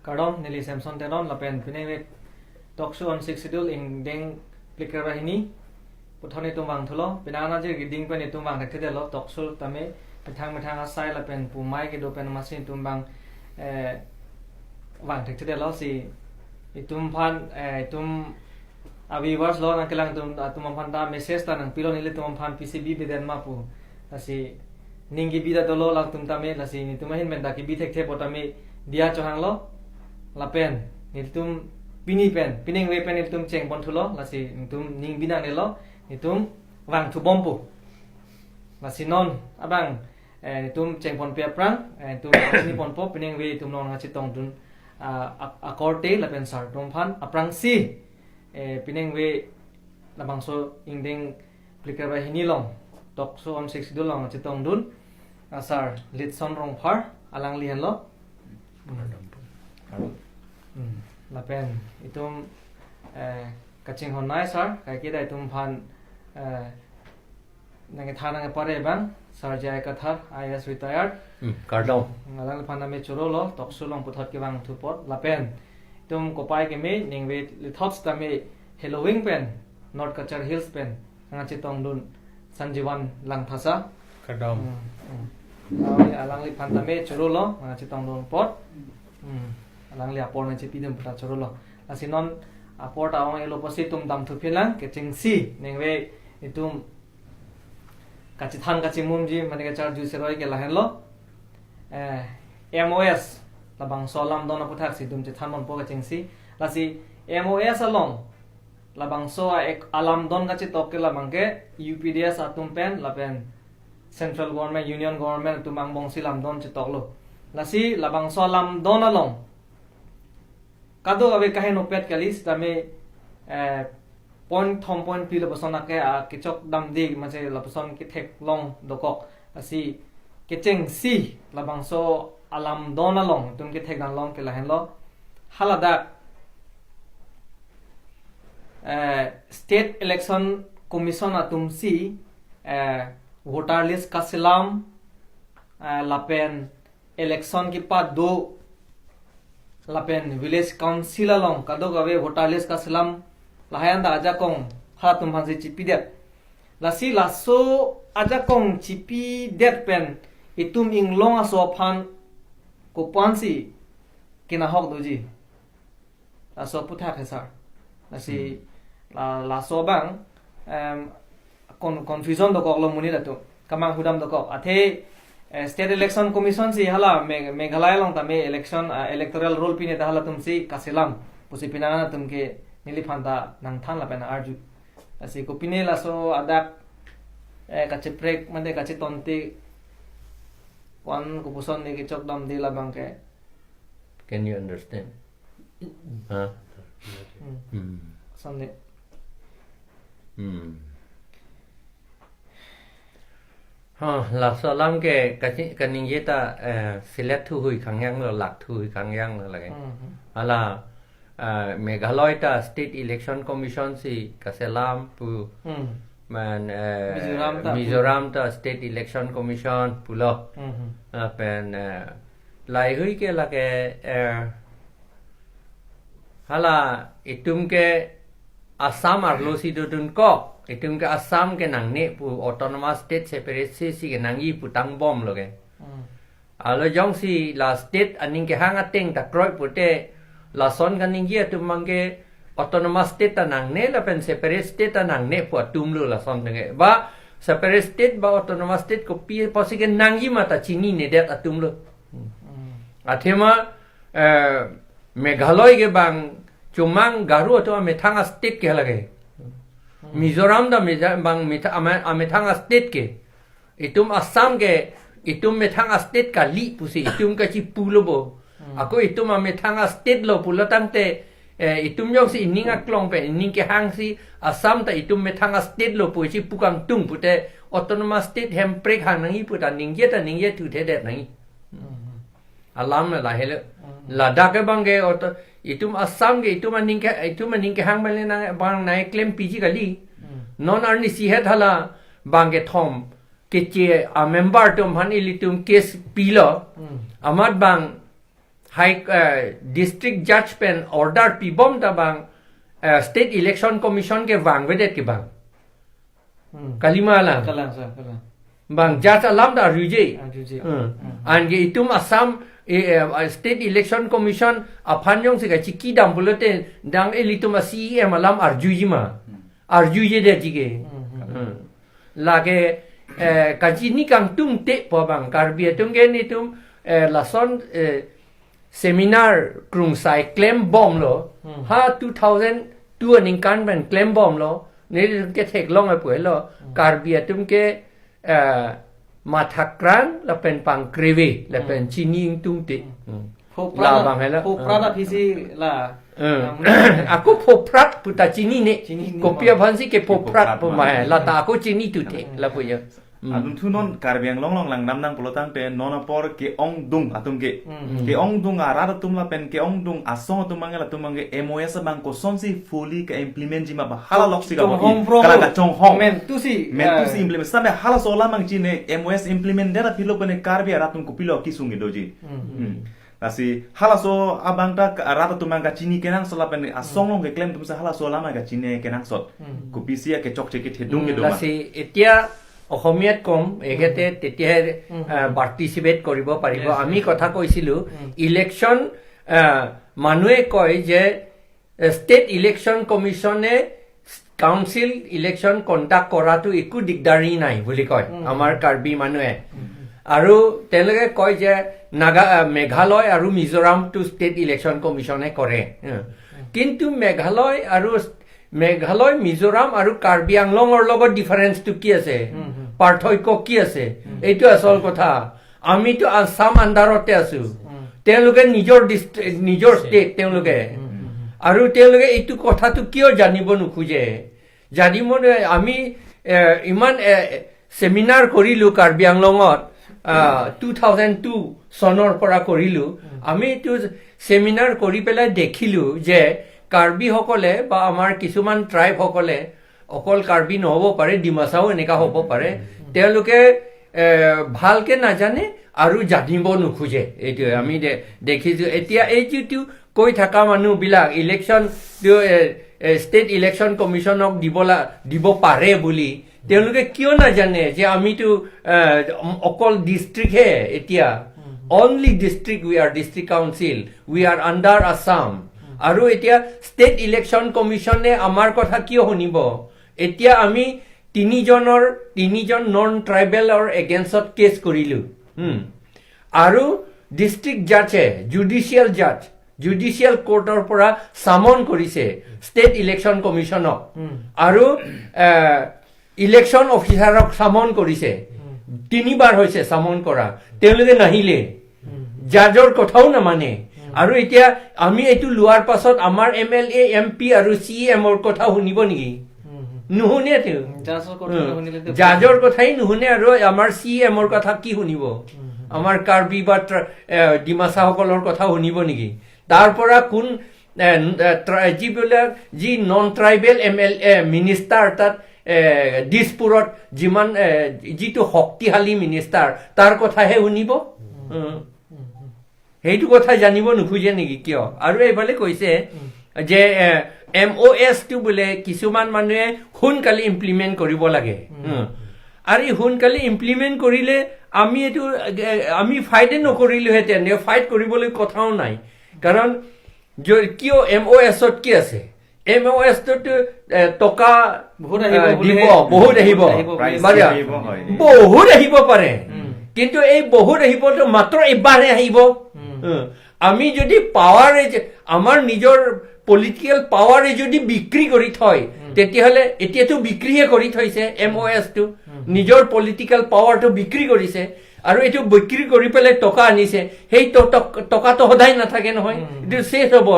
Kardom nili Samson Teron lapen pineng talk show on six schedule ing deng plikar bahini puthani tumwang thulo pinana je giding pen tumwang thakthide lo talk show tame mithang mithang asai lapen pumai ke do pen masin tumbang wang thakthide lo si itum phan itum viewers lo nang kelang tum tum phan ta message ta nang pilo nili tum phan PCB beden ma pu lasi ninggi bida dolo lang tum tame lasi ni tumahin men da ki bi thek the potame dia chohang lo lapen nitum pini pen pining we pen nitum cheng bon thulo lasi nitum ning binang ne lo nitum wang thu bom pu lasi non abang nitum cheng pon pe prang tum ni pon po pining we tum non ngachi tong dun akorte lapen sar tum phan aprang si pining we labang so ingding plikar ba hinilong tok so on six dulong ngachi tong dun asar litson rong phar alang lihan lo lapen itum kaching hon nai sar kai ki dai tum phan nange thana nge pare bang sar jai kathar IS retired kardom alang phan na me churo lo tok so long puthot ki bang thupot lapen itum kopai ke me ningwe thoughts ta me Halloween pen North Cachar Hills pen ngachi tong dun Sanjiwan lang thasa kardom alang li phan ta me churo lo ngachi tong dun pot alang li apor na chipi dum pata choro lo asinon apor ta ong elo pasi tum dam thu philang ke ching si nengwe itum kachi than kachi mum ji mane ke char ju se roi ke lahen lo MOS la bang so lam don aputhak si tum che than mon po ke ching si lasi MOS along la bang so ek alam don kachi tok ke la bang ke UPDS atum pen la pen central government union government tum ang bong si lam don che tok lo lasi la bang so lam don along kado abe kahen opet kalis tame point thom point pi lapason ake a kichok dam di mache lapason ki thek long dokok asi kecheng si labang so alam don along tum ki thek dan long ke lahen lo haladak state election commission atum si voter list kasilam lapen election ki pa do lapen village council along kado gawe voter list kasilam lahayan da aja kong ha tum phan si chipi det lasi laso aja kong chipi det pen itum inglong aso phan ko pansi kina hok doji laso putha khesar lasi la laso bang confusion do kok lo muni la tu kamang hudam do kok athe state election commission si hala Meghalaya long tame election electoral roll pine ta hala tum si kasilam pusi pinana tum ke nili phanda nang than la pena arju asi ko pine la so adak kachi prek mande kachi tonti wan ko puson ni ke chok dam di la bang ke. Can you understand? Huh? Sonde. La so lam ke kachi kaning yeta select thu hui khangyang lo lak thu hui khangyang lo lage ala Meghalaya ta state election commission si kaselam pu man Mizoram ta state election commission pulo pen lai hui ke lage hala itum ke Assam ar lo si dun ko itum ke Assam ke nang ne pu autonomous state separate si si ke nang yi pu tang bom lo ke alo jong si la state aning ke hang ateng ta kroi pu te la son kan ning ye tum mang ke autonomous state ta nang ne la pen separate state ta nang ne pu atum lo la son nge ba separate state ba autonomous state ko pi posi ke nang yi ma ta chini ne det atum lo athema Meghalaya ke bang chumang garu to methanga state ke lage Mizoram da bang methanga state ke itum Assam ke itum methanga state ka li pusi itum ka chi pulo bo ako itum methanga state lo pulo tangte itum yong si ininga klong pe ining ke hang si Assam ta itum methanga state lo pu chi pukang tung pute autonomous state hem prek hang nangi puta ningye ta ningye thu the det nangi alam la hele Ladakh ke bang ke itum Assam ke itum aning ke hang bale na bang nai claim PG kali non arni si het hala bang ke thom ke che a member tum han ilitum case pilo amat bang high district জাজ PAN order পিবম তা বাং state election commission কে বাং বেদে কি বাং kalima lang kalang sa kalang bang judge alam da ruje ruje an ge itum Assam state election commission aphan yong se ga chi ki dam bulote dang elitum CEM alam arjuji ma arjuje de ji ge lage kaji ni kang tum te po bang karbi tum ge ni tum lason seminar krung sai claim bomb lo ha 2002 aning kan ban claim bomb lo ne ke thek long ai pue lo karbi tum ke mathakran la pen pang kreve la pen chini tum te la bang la phopra phisi la aku phoprat puta chini ne kopia bhansi ke phoprat po ma la ta aku chini tu te la pu ya atum thu non karbi anglong long lang nam nang polotang te non apor ke ong dung atum ke ong dung ara tum la pen ke ong dung asong atum mangal atum mange MOS bang ko sonsi fully ke implement jima ba hala lok siga kala ka chong hong men tu si implement same hala sola mang chine MOS implement dera philo pene karbi ara tum ko pilo ki sungi doji asi hala so abang ta rata tumang ka chini kenang sola pen asong long ke claim tum sa hala sola ma ka chine kenang sot ko pisia ke chok che ke thedung ke doma asi etia অসমীয়াত কম এখেতে তেতিয়াহে participate কৰিব পাৰিব। আমি কথা কৈছিলোঁ election মানুহে কয় যে ষ্টেট ইলেকশ্যন কমিশ্যনে কাউন্সিল ইলেকশ্যন কণ্ডাক্ট কৰাটো একো দিগদাৰী নাই বুলি কয় আমাৰ কাৰ্বি মানুহে। আৰু তেওঁলোকে কয় যে নাগা মেঘালয় আৰু মিজোৰামটো ষ্টেট ইলেকশ্যন কমিশ্যনে কৰে, কিন্তু মেঘালয় মিজোৰাম আৰু কাৰ্বি আংলঙৰ লগত ডিফাৰেন্সটো কি আছে, পাৰ্থক্য কি আছে, এইটো আচল কথা। আমিতো আছাম আণ্ডাৰতে আছো, তেওঁলোকে নিজৰ নিজৰ ষ্টেট তেওঁলোকে, আৰু তেওঁলোকে এইটো কথাটো কিয় জানিব নোখোজে? জানিব আমি ইমান চেমিনাৰ কৰিলো কাৰ্বি আংলঙত 2002 চনৰ পৰা কৰিলো। আমি এইটো চেমিনাৰ কৰি পেলাই দেখিলো যে কাৰ্বিসকলে বা আমাৰ কিছুমান ট্ৰাইবসকলে, অকল কাৰ্বি নহ'ব পাৰে, ডিমাচাও এনেকুৱা হ'ব পাৰে, তেওঁলোকে ভালকে নাজানে আৰু জানিব নোখোজে। এইটোৱে আমি দেখিছোঁ। এতিয়া এই যিটো কৈ থকা মানুহবিলাক ইলেকশ্যন ষ্টেট ইলেকশ্যন কমিশ্যনক দিব পাৰে বুলি, তেওঁলোকে কিয় নাজানে যে আমিতো অকল ডিষ্ট্ৰিক্টহে, এতিয়া only district, we are district council, we are under Assam. আৰু এতিয়া ষ্টেট ইলেকশ্যন কমিশ্যনে আমাৰ কথা কিয় শুনিব? এতিয়া আমি তিনিজন নন ট্ৰাইবেলৰ এগেইনষ্টত কেছ কৰিলো, আৰু ডিষ্ট্ৰিক্ট জাজে জুডিচিয়েল জাজ জুডিচিয়েল কোৰ্টৰ পৰা চামন কৰিছে ষ্টেট ইলেকশ্যন কমিশ্যনক আৰু ইলেকশ্যন অফিচাৰক চামন কৰিছে। তিনিবাৰ হৈছে চামন কৰা, তেওঁলোকে নাহিলে, জাজৰ কথাও নামানে। আৰু এতিয়া আমি এইটো লোৱাৰ পাছত আমাৰ MLA, MP আৰু CM ৰ কথা শুনিব নেকি? নুশুনে তেওঁ, জাজৰ কথাই নুশুনে, আৰু আমাৰ CM ৰ কথা কি শুনিব? আমাৰ কাৰ্বি বা ডিমাচাসকলৰ কথা শুনিব নেকি? তাৰ পৰা কোন যিবিলাক যি নন ট্ৰাইবেল MLA minister তাত দিছপুৰত যিমান যিটো শক্তিশালী মিনিষ্টাৰ তাৰ কথাহে শুনিব? সেইটো কথা জানিব নোখোজে নেকি কিয়? আৰু এইফালে কৈছে যে MOS টো বোলে কিছুমান মানুহে সোনকালে ইমপ্লিমেণ্ট কৰিব লাগে, আৰু এই সোনকালে ইমপ্লিমেণ্ট কৰিলে আমি এইটো আমি ফাইটে নকৰিলোহেঁতেন, ফাইট কৰিবলৈ কথাও নাই। কাৰণ কিয় MOS ত কি আছে? MOS টোত টকা বহুত আহিব, দিব, বহুত আহিব, বহুত আহিব পাৰে, কিন্তু এই বহুত আহিবতো মাত্ৰ এবাৰহে আহিব। আমি যদি পাৱাৰে, আমাৰ নিজৰ পলিটিকেল পাৱাৰে যদি বিক্ৰী কৰি থয়, তেতিয়াহ'লে এতিয়াতো বিক্ৰীহে কৰি থৈছে MOS টো, নিজৰ পলিটিকেল পাৱাৰটো বিক্ৰী কৰিছে, আৰু এইটো বিক্ৰী কৰি পেলাই টকা আনিছে। সেই টকাটো সদায় নাথাকে নহয়, এইটো শেষ হ'ব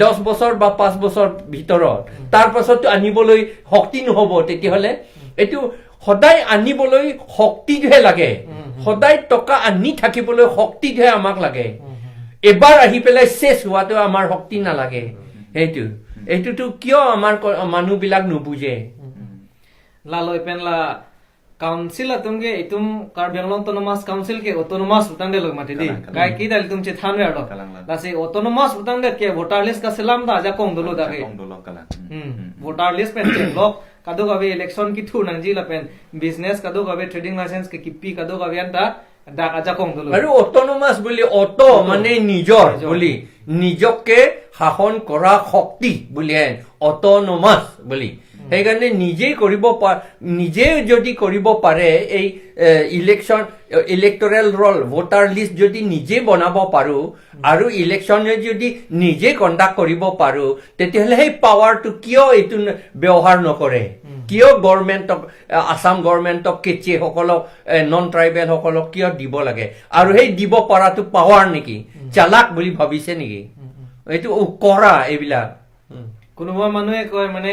10 বছৰ বা 5 বছৰ ভিতৰত, তাৰ পাছততো আনিবলৈ শক্তি নহ'ব। তেতিয়াহ'লে এইটো সদায় আনিবলৈ শক্তিটোহে লাগে, সদায় টকা আনি থাকিবলৈ শক্তিটোহে আমাক লাগে। এবাৰ আহি পেলাই শেষ হোৱাটো আমাৰ শক্তি নালাগে। এইটোতো কিয় আমাৰ মানুহবিলাক নুবুজে? লালৈ পেন লা কাউন্সিল তুমগে ইতুম কাৰ্বি আংলং অট'নমাছ কাউন্সিল কে অট'নমাছ উতাং দে লগ মাতি দি কাই কি দাল তুম চে থান রে লাসি অট'নমাছ উতাং দে কে ভোটার লিস্ট কা সেলাম দা যা কং দলো দা কে ভোটার লিস্ট পেন চেক লক কাদো কাবে ইলেকশন কি থু নাংজি লা পেন বিজনেস কাদো কাবে ট্রেডিং লাইসেন্স কে কিপি কাদো কাবে আন্তা দা আজা কং দলো। আৰু অট'নমাছ বুলি অট' মানে নিজৰ বুলি, নিজকে শাসন কৰা শক্তি বুলি অট'নমাছ বুলি। সেইকাৰণে নিজেই কৰিব, নিজে যদি কৰিব পাৰে এই election electoral roll voter list যদি নিজে বনাব পাৰো আৰু ইলেকশ্যনে যদি নিজে কণ্ডাক্ট কৰিব পাৰো, তেতিয়াহ'লে সেই পাৱাৰটো কিয় এইটো ব্যৱহাৰ নকৰে? কিয় গভৰ্ণমেণ্টক, আছাম গভৰ্ণমেণ্টক, কেচিসকলক, নন ট্ৰাইবেলসকলক কিয় দিব লাগে? আৰু সেই দিব পৰাটো পাৱাৰ নেকি? চালাক বুলি ভাবিছে নেকি? এইটো কৰা এইবিলাক। কোনোবা মানুহে কয় মানে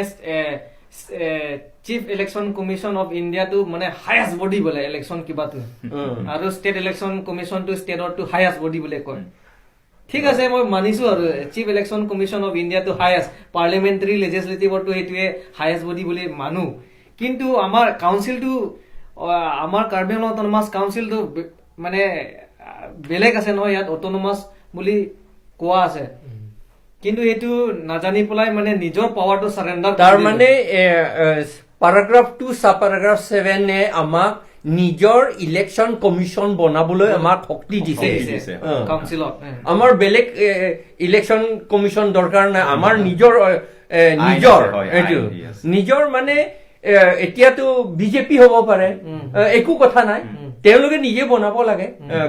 চিফ ইলেকশ্যন কমিশ্যন অফ ইণ্ডিয়াটো মানে হায়েষ্ট বডি বোলে ইলেকশ্যন কিবাটো, আৰু ষ্টেট ইলেকশ্যন কমিশ্যনটো ষ্টেটৰটো হায়েষ্ট বডি বুলি কয়। ঠিক আছে, মই মানিছো আৰু চিফ ইলেকশ্যন কমিশ্যন অফ ইণ্ডিয়াটো হায়েষ্ট, পাৰ্লিমেণ্টাৰী লেজিছলেটিভৰটো সেইটোৱে হায়েষ্ট বডি বুলি মানো। কিন্তু আমাৰ কাউন্সিলটো, আমাৰ কাৰ্বি আংলং অট'নমাছ কাউন্সিলটো মানে বেলেগ আছে নহয়, ইয়াত অট'নমাছ বুলি কোৱা আছে, কিন্তু এইটো নাজানি পেলাই মানে নিজৰ পাৱাৰটো চাৰেণ্ডাৰ। তাৰ মানে পেৰাগ্ৰাফ 2 সাব পেৰাগ্ৰাফ 7-এ আমাক নিজৰ ইলেকশ্যন কমিশ্যন বনাবলৈ আমাক শক্তি দিছে। কাউন্সিলত আমাৰ বেলেগ ইলেকশ্যন কমিশ্যন দৰকাৰ নাই, আমাৰ নিজৰ নিজৰ এইটো নিজৰ মানে এতিয়াতো বিজেপি হ'ব পাৰে, একো কথা নাই, তেওঁলোকে নিজে বনাব লাগে।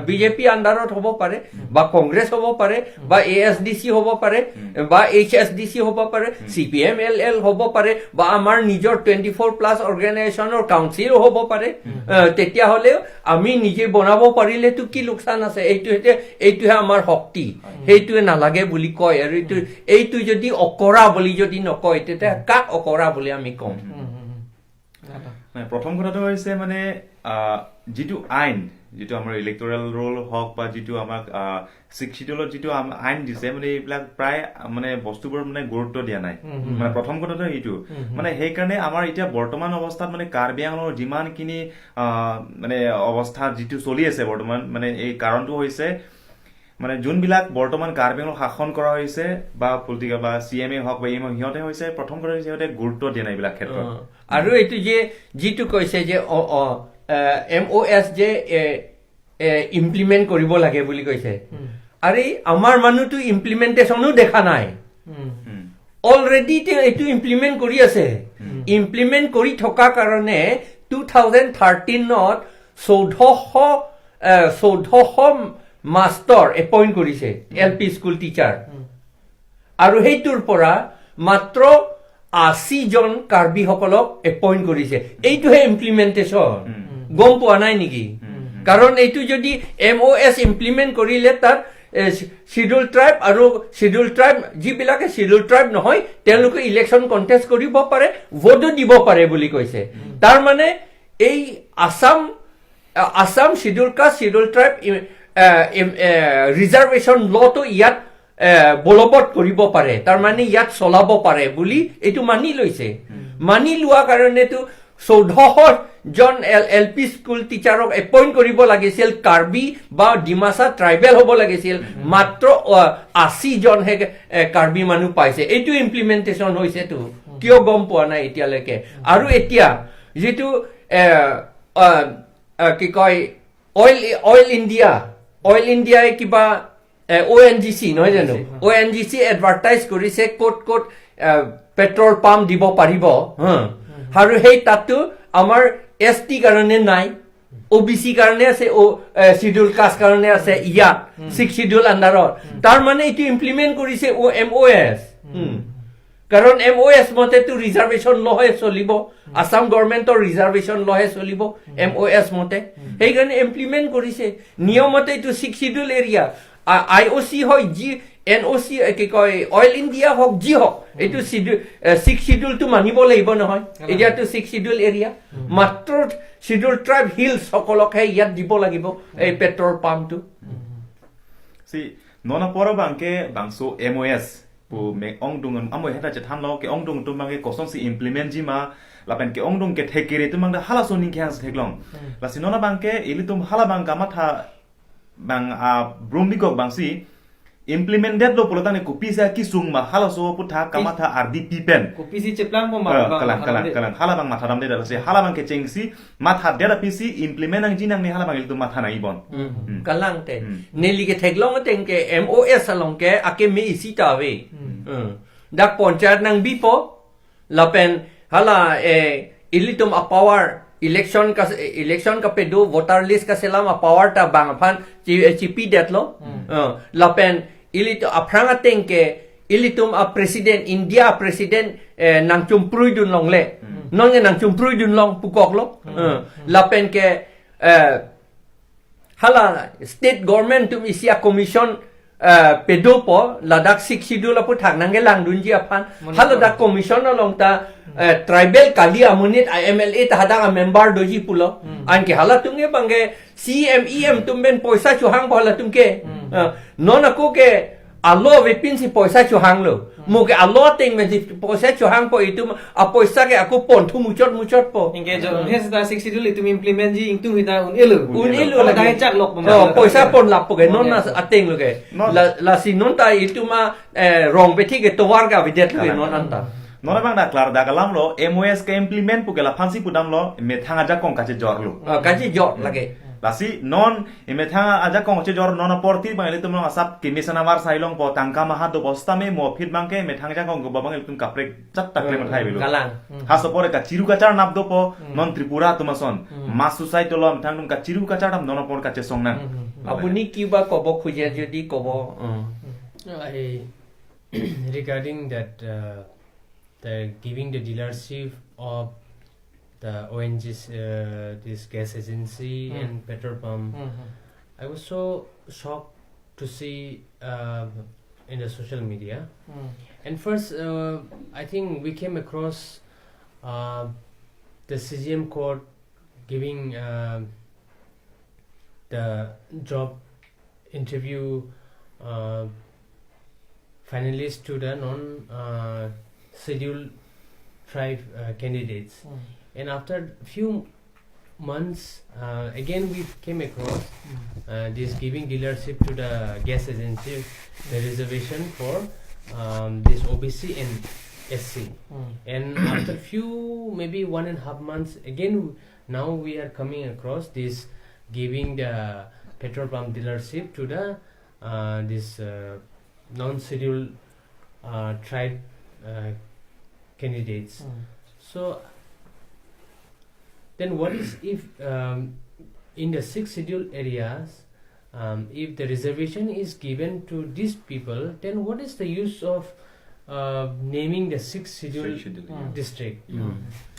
বিজেপি আণ্ডাৰত হ'ব পাৰে বা কংগ্ৰেছ হ'ব পাৰে বা এ এছ ডি চি হ'ব পাৰে বা এইচ এছ ডি চি হ'ব পাৰে, C P M L L হ'ব পাৰে বা আমাৰ নিজৰ 24+ অৰ্গেনাইজেশ্যনৰ কাউন্সিলো হ'ব পাৰে। তেতিয়াহ'লেও আমি নিজে বনাব পাৰিলেতো কি লোকচান আছে? এইটোহে আমাৰ শক্তি, সেইটোৱে নালাগে বুলি কয়। আৰু এইটো যদি অকৰা বুলি যদি নকয়, তেতিয়া কাক অকৰা বুলি আমি কম? প্ৰথম কথাটো হৈছে মানে যিটো আইন, যিটো আমাৰ ইলেক্টৰেল ৰোল হওক বা যিটো আমাক ছিক্স চিডিউলত যিটো আইন দিছে, মানে এইবিলাক প্ৰায় মানে বস্তুবোৰ মানে গুৰুত্ব দিয়া নাই। মানে প্ৰথম কথাটো এইটো, মানে সেইকাৰণে আমাৰ এতিয়া বৰ্তমান অৱস্থাত মানে কাৰ্বি আংলঙৰ যিমানখিনি মানে অৱস্থা যিটো চলি আছে বৰ্তমান, মানে এই কাৰণটো হৈছে মানে যোনবিলাক বৰ্তমান কাৰ্বি আংলং শাসন কৰা হৈছে বা পলিটিকেল বা চি এম এ হওক বা এম, সিহঁতে হৈছে প্ৰথম কথা সিহঁতে গুৰুত্ব দিয়া নাই এইবিলাক ক্ষেত্ৰত। আৰু এইটো যে যিটো কৈছে যে এম অ' এছ যে ইমপ্লিমেণ্ট কৰিব লাগে বুলি কৈছে, আৰে আমাৰ মানুহটো ইমপ্লিমেণ্টেশ্যনো দেখা নাই। অলৰেডি তেওঁ এইটো ইমপ্লিমেণ্ট কৰি আছে। ইমপ্লিমেণ্ট কৰি থকা কাৰণে 2013ত 1400 মাষ্টৰ এপইণ্ট কৰিছে, এল পি স্কুল টিচাৰ, আৰু সেইটোৰ পৰা মাত্ৰ 80জন কাৰ্বিসকলক এপইণ্ট কৰিছে। এইটোহে ইমপ্লিমেণ্টেশ্যন, গম পোৱা নাই নেকি? কাৰণ এইটো যদি এম অ' এছ ইমপ্লিমেণ্ট কৰিলে তাত চিডিউল ট্ৰাইব আৰু চিডিউল ট্ৰাইব যিবিলাকে চিডিউল ট্ৰাইব নহয় তেওঁলোকে ইলেকশ্যন কণ্টেষ্ট কৰিব পাৰে, ভোটো দিব পাৰে বুলি কৈছে। তাৰ মানে এই Assam schedule caste schedule tribe reservation লটো ইয়াত বলবৎ কৰিব পাৰে, তাৰমানে ইয়াত চলাব পাৰে বুলি এইটো মানি লৈছে। মানি লোৱা কাৰণেতো 1400 জন এল পি স্কুল টিচাৰক এপইণ্ট কৰিব লাগিছিল, কাৰ্বি বা ডিমাচা ট্ৰাইবেল হ'ব লাগিছিল, মাত্ৰ 80জনহে কাৰ্বি মানুহ পাইছে। এইটো ইমপ্লিমেণ্টেশ্যন হৈছেতো, কিয় গম পোৱা নাই এতিয়ালৈকে? আৰু এতিয়া যিটো কি কয় অইল ইণ্ডিয়াই কিবা অ' এন জি চি নহয় জানো, অ' এন জি চি এডভাৰটাইজ কৰিছে ক'ত ক'ত পেট্ৰল পাম্প দিব পাৰিব, হা, আৰু সেই তাতো আমাৰ এছ টি কাৰণে নাই, অ' বি চি কাৰণে আছে, অ' চিডিউল কাষ্ট কাৰণে আছে ইয়াত ছিক্স চিডিউল আণ্ডাৰত। তাৰ মানে এইটো ইমপ্লিমেণ্ট কৰিছে অ' এম অ' এছ, কাৰণ এম অ' এছ মতেতো ৰিজাৰ্ভেশ্যন লহে চলিব, আছাম গভৰ্ণমেণ্টৰ ৰিজাৰ্ভেশ্যন লহে চলিব এম অ' এছ মতে, সেইকাৰণে ইমপ্লিমেণ্ট কৰিছে। নিয়মতে এইটো ছিক্স চিডিউল এৰিয়া আই অ' চি হয়, যি এন অ' চি কি কয় অইল ইণ্ডিয়া হওক যি হওক, এইটো ছিক্স চিডিউলটো মানিব লাগিব নহয়। এতিয়াতো ছিক্স চিডিউল এৰিয়া মাত্ৰ চিডিউল ট্ৰাইব হিলছ সকলকহে ইয়াত দিব লাগিব এই petrol পাম্পটো। Si nona poro bangke bangso MOS pu me ong dung amo heta che than lo ke ong dung tum bangke koson si implement ji ma Lapen ke ongdong ke thekere tumang da hala so ning ke hang theklong la sinona bangke ilitum hala bang kamatha bang a brombi kok bang si implemented lo pulatan ne kopi sa ki sung ma hala so putha kamatha RDP pen kopi si cheplang po ma kalang kalang kalang hala bang matha dam de da se hala bang ke cheng si matha de da PC implement ang jinang ne hala bang ilitum matha nai bon kalang te neli ke theklong teng ke MOS along ke ake me isi ta we dak panchayat nang bi po lapen hala ilitum a power election ka pedo voter list ka selam a power ta bang phan chi det lo lapen ilito apranga tengke ilitum a president India president nang chumprui dun long le non nang chumprui dun long pukok lo lapen ke hala state government tum isia commission pedo po Ladakh six schedule apu thak nang lang dun ji aphan hala dak commission along ta tribal kali amunit MLA ta hadang a member doji pulo anke hala tunge bangge CMEM tum ben poisa chuhang hala tumke non ako ke alo vepin si poisa chuhang lo mo ke alo teng men si poisa chuhang po itu a poisa ke ako pon thu muchot muchot po inge jo hes da six schedule itu implement ji ingtung hita un elu la dai chak lok poisa pon lap po ke non na ateng lo ke la si non ta itu ma rong be thi ke towar ga videt lo non anta nona bang da klar da kalam lo MOS ke implement pu ke la phansi pudam lo me thanga ja kong kache jor lo kache jor lage lasi non me thanga aja kong che jor non porti bang ile tum long asap ke misana war sailong po tangka maha do bosta me mo phit bang ke me thanga ja kong go bang ile tum kapre chat takle ma thai belo kalang ha so pore ka chiru kachar nap do po non Tripura tumason mas suicide lo me thang tum ka chiru kachar dam non por kache song na apuni kiba kobo khuje jodi kobo. I regarding that the giving the dealership of the ONGs, this gas agency and petrol pump. I was so shocked to see in the social media. And first, I think we came across the CGM court giving the job interview finalists to the non scheduled tribe candidates. And after few months, again we came across this giving dealership to the gas agency, the reservation for this OBC and SC. And after few, maybe 1.5 months, again now we are coming across this giving the petrol pump dealership to the this non-scheduled tribe candidates. So then what is if in the 6 scheduled areas, if the reservation is given to these people, then what is the use of naming the 6 scheduled district?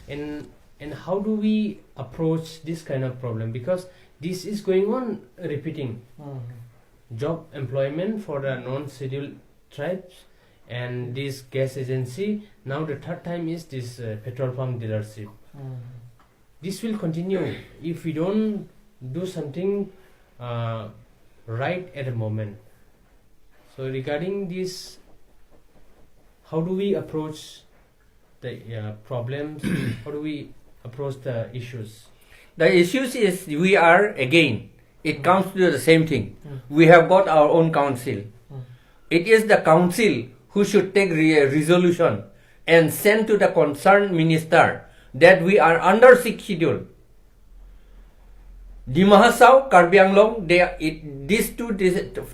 And how do we approach this kind of problem? Because this is going on repeating. Job employment for the non-scheduled tribes and this gas agency. Now the third time is this petrol pump dealership. This will continue if we don't do something right at the moment. So regarding this, how do we approach the problems? How do we approach the issues? The issues is we are again, it comes to the same thing. We have got our own council. It is the council who should take resolution and send to the concerned minister that we are under 6th schedule. Dima Hasao, Karbi Anglong, these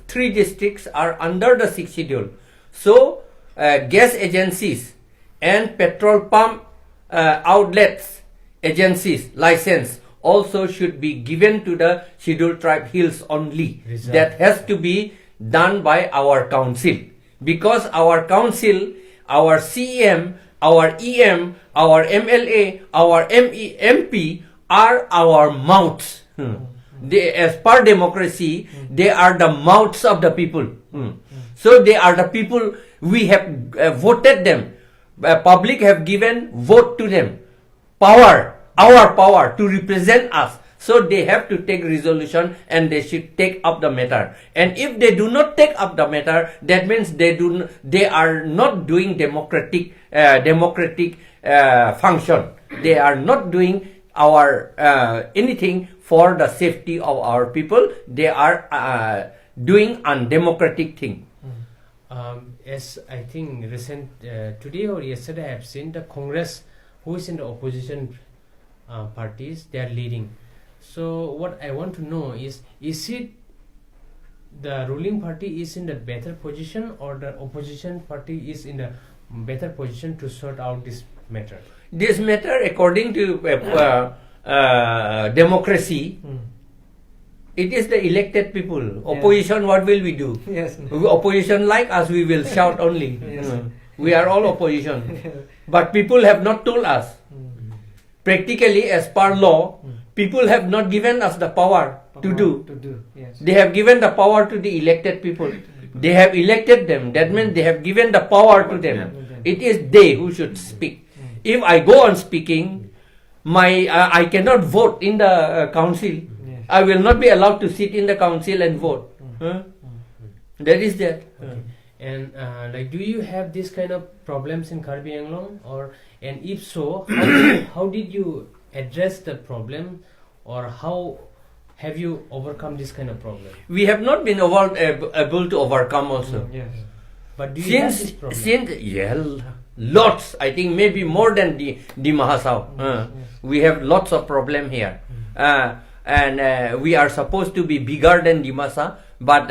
three districts are under the 6th schedule. So, gas agencies and petrol pump outlets agencies license also should be given to the scheduled tribe hills only. Reserve. That has to be done by our council, because our council, our CM, our EM, our MLA, our ME, MP are our mouths. They, as per democracy, they are the mouths of the people. So they are the people we have voted them. Public have given vote to them. Power, our power to represent us. So they have to take resolution and they should take up the matter. And if they do not take up the matter, that means they are not doing democratic function. They are not doing our anything for the safety of our people. They are doing undemocratic thing. As I think recent today or yesterday, I have seen the Congress, who is in the opposition parties, they are leading. So what I want to know is it the ruling party is in the better position or the opposition party is in the better position to sort out this matter? This matter, according to democracy, it is the elected people. Opposition, what will we do? Yes. Opposition like us, we will shout only. Yes. We are all opposition. But people have not told us. Practically, as per law, people have not given us the power to do. To do, yes. They have given the power to the elected people. They have elected them. That means they have given the power to them. Yeah. It is they who should speak. If I go on speaking, my I cannot vote in the council. Yes. I will not be allowed to sit in the council and vote. Huh? That is that. Okay. And do you have this kind of problems in Karbi Anglong, or and if so, how did you address the problem, or how have you overcome this kind of problem? We have not been able to overcome also. Yes. But do you have this problem? Since yeah, lots. I think maybe more than the Dima Hasao. Yes. We have lots of problem here, and we are supposed to be bigger than Dimasa, but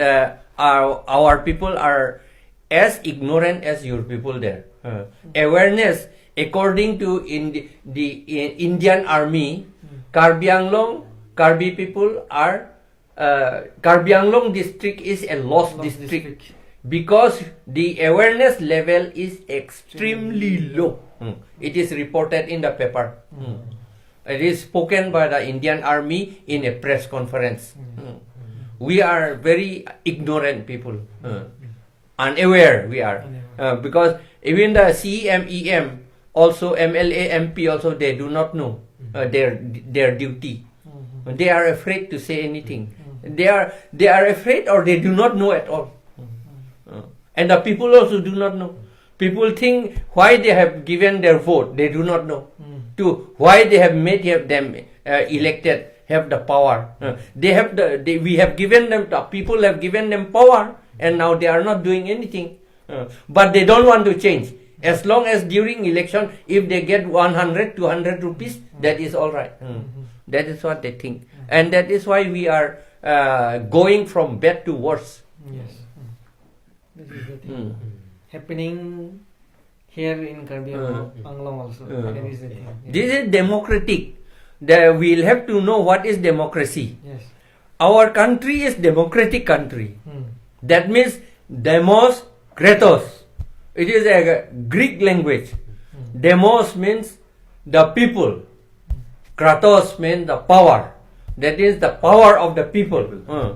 our people are as ignorant as your people there. Awareness, according to in the Indian Army, Karbi Anglong, Karbi people are Karbi Anglong district is a lost district. Because the awareness level is extremely low. It is reported in the paper. It is spoken by the Indian Army in a press conference. We are very ignorant people. Unaware we are. Because even the CMEM, also MLA, MP also, they do not know their duty. They are afraid to say anything. They are afraid, or they do not know at all. And the people also do not know. People think why they have given their vote, they do not know. To why they have made them elected, have the power. We have given them, the people have given them power, and now they are not doing anything. But they don't want to change. As long as during election, if they get 100, 200 rupees, that is all right. That is what they think. And that is why we are going from bad to worse. Yes. This is the thing happening here in Karbi Anglong also. That is the thing. Yeah. This is democratic. We'll have to know what is democracy. Yes. Our country is democratic country. That means demos kratos. It is a Greek language. Demos means the people. Kratos means the power. That is the power of the people. Yeah.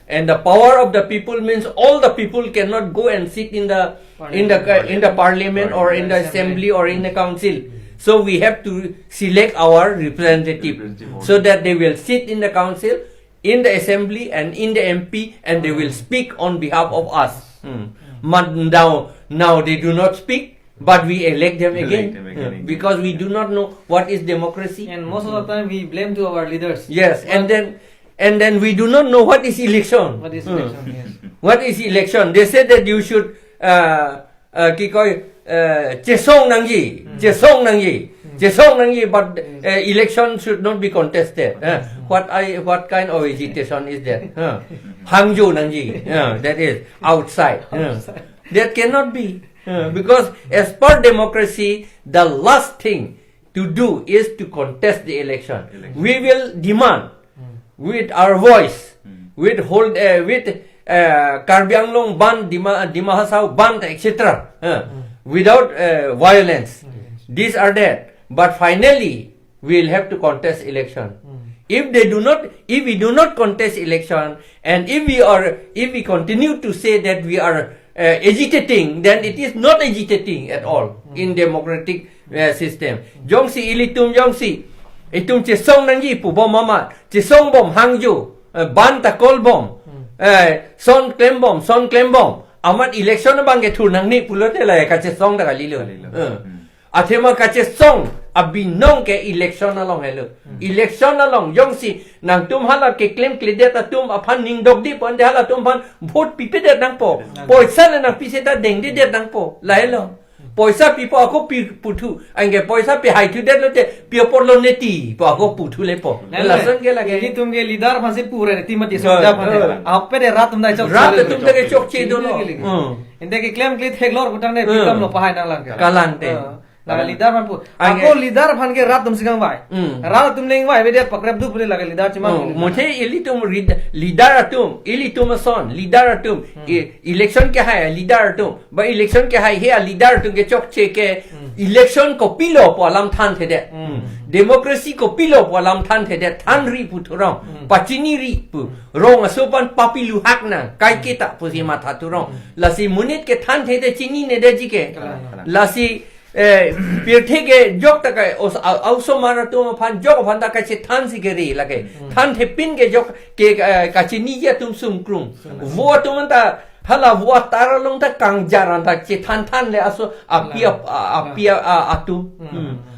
And the power of the people means all the people cannot go and sit in the parliament or in the assembly or in the council. So we have to select our representative so that they will sit in the council, in the assembly, and in the MP, and they will speak on behalf of us. But now they do not speak, but we elect them again, because we do not know what is democracy. And most of the time we blame to our leaders. Yes, and then we do not know what is election. What is election, yes. What is election? They said that you should chesong nangji, chesong nangji, chesong nangji, but election should not be contested. What kind of agitation is that? Hangzhou nangji, that is outside. That cannot be. Because as per democracy, the last thing to do is to contest the election. We will demand with our voice, with hold, with Karbi Anglong ban, Dima Hasao ban, etc. Without violence. These are there. But finally, we will have to contest election. If they do not, if we do not contest election, and if we continue to say that we are agitating, then it is not agitating at all in democratic system. Jongsi ilitum jongsi. Itum chesong nangji pu bom mama, chesong bom hangju, ban takol bom, son claim bom, son claim bom. Amat election bang ke thu nangni pulo te la ka chesong da kali lo. Athema kache song abinong ke election along hello. Election along yong si nang tum hala ke claim klide ta tum aphan ning dok di pon de hala tum phan vote pipe de nang po. Poisa le nang pise ta deng di de nang po. La hello. Poisa pipo ako pi puthu ange poisa pi hai thu de lo te pi por lo neti po ako puthu le po. La son ke lage. Ili tum ke leader phan se pure ne timati so ja phan. Ape de rat tum dai chok. Rat tum te ke chok che do lo. Inde ke claim kli thek lor butang ne pikam lo pahai nang lang. Kalang te. Laga leader phan pu. Ako leader phan ke rat tum sigang bai. Rat tum leng bai be pakrep du pule laga leader chima. Mothe ili tum leader tum ili tum son leader tum election ke hai leader tum ba election ke hai he leader tum ke chok che ke election ko pilo po lam than the de democracy ko pilo po lam than the de than ri pu thurong pachini ri pu rong aso pan papilu hak na kai ke ta pu si ma tha thurong lasi munit ke than the de chini ne de ji ke lasi pirthe ke jok ta ka auso mara tu phan jok phan ta ka che than si ke ri lage than the pin ke jok ke ka chini ya tum sum krum vo tum ta hala vo tara long ta kang jaran ta che than than le aso apia apia atu